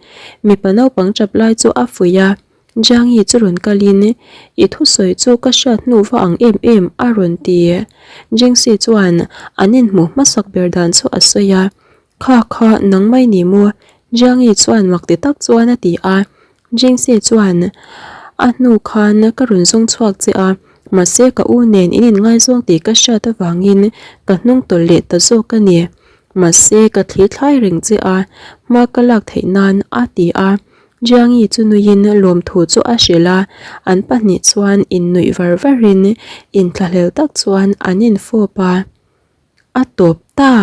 Mipa naupang tap lai chu a fuih a, Jiangyi chu rawn kalin i thusawi chu ka hriat hnu va ang em em a rawn ti. Jingxi chuan an inhmuh hmasak ber dan chu a sawi a, Kha kha nang mai ni maw? Jiangyi chuan mak ti tak chuan a ti a. Jingxi chuan, A hnu khan ka rawn zawng chhuak che a, mahse ka u nen in inngaizawng tih ka hriat avangin ka hnung tawlh leh ta zawk a ni. Mahse ka thli thlai reng che a, hma ka lak theih nan a ti a. Jiangyi chu nuiin lawmthu chu a hrilh a, an pahnih chuan innuih var varin inthlahlel tak chuan an infawp a. A tawp ta!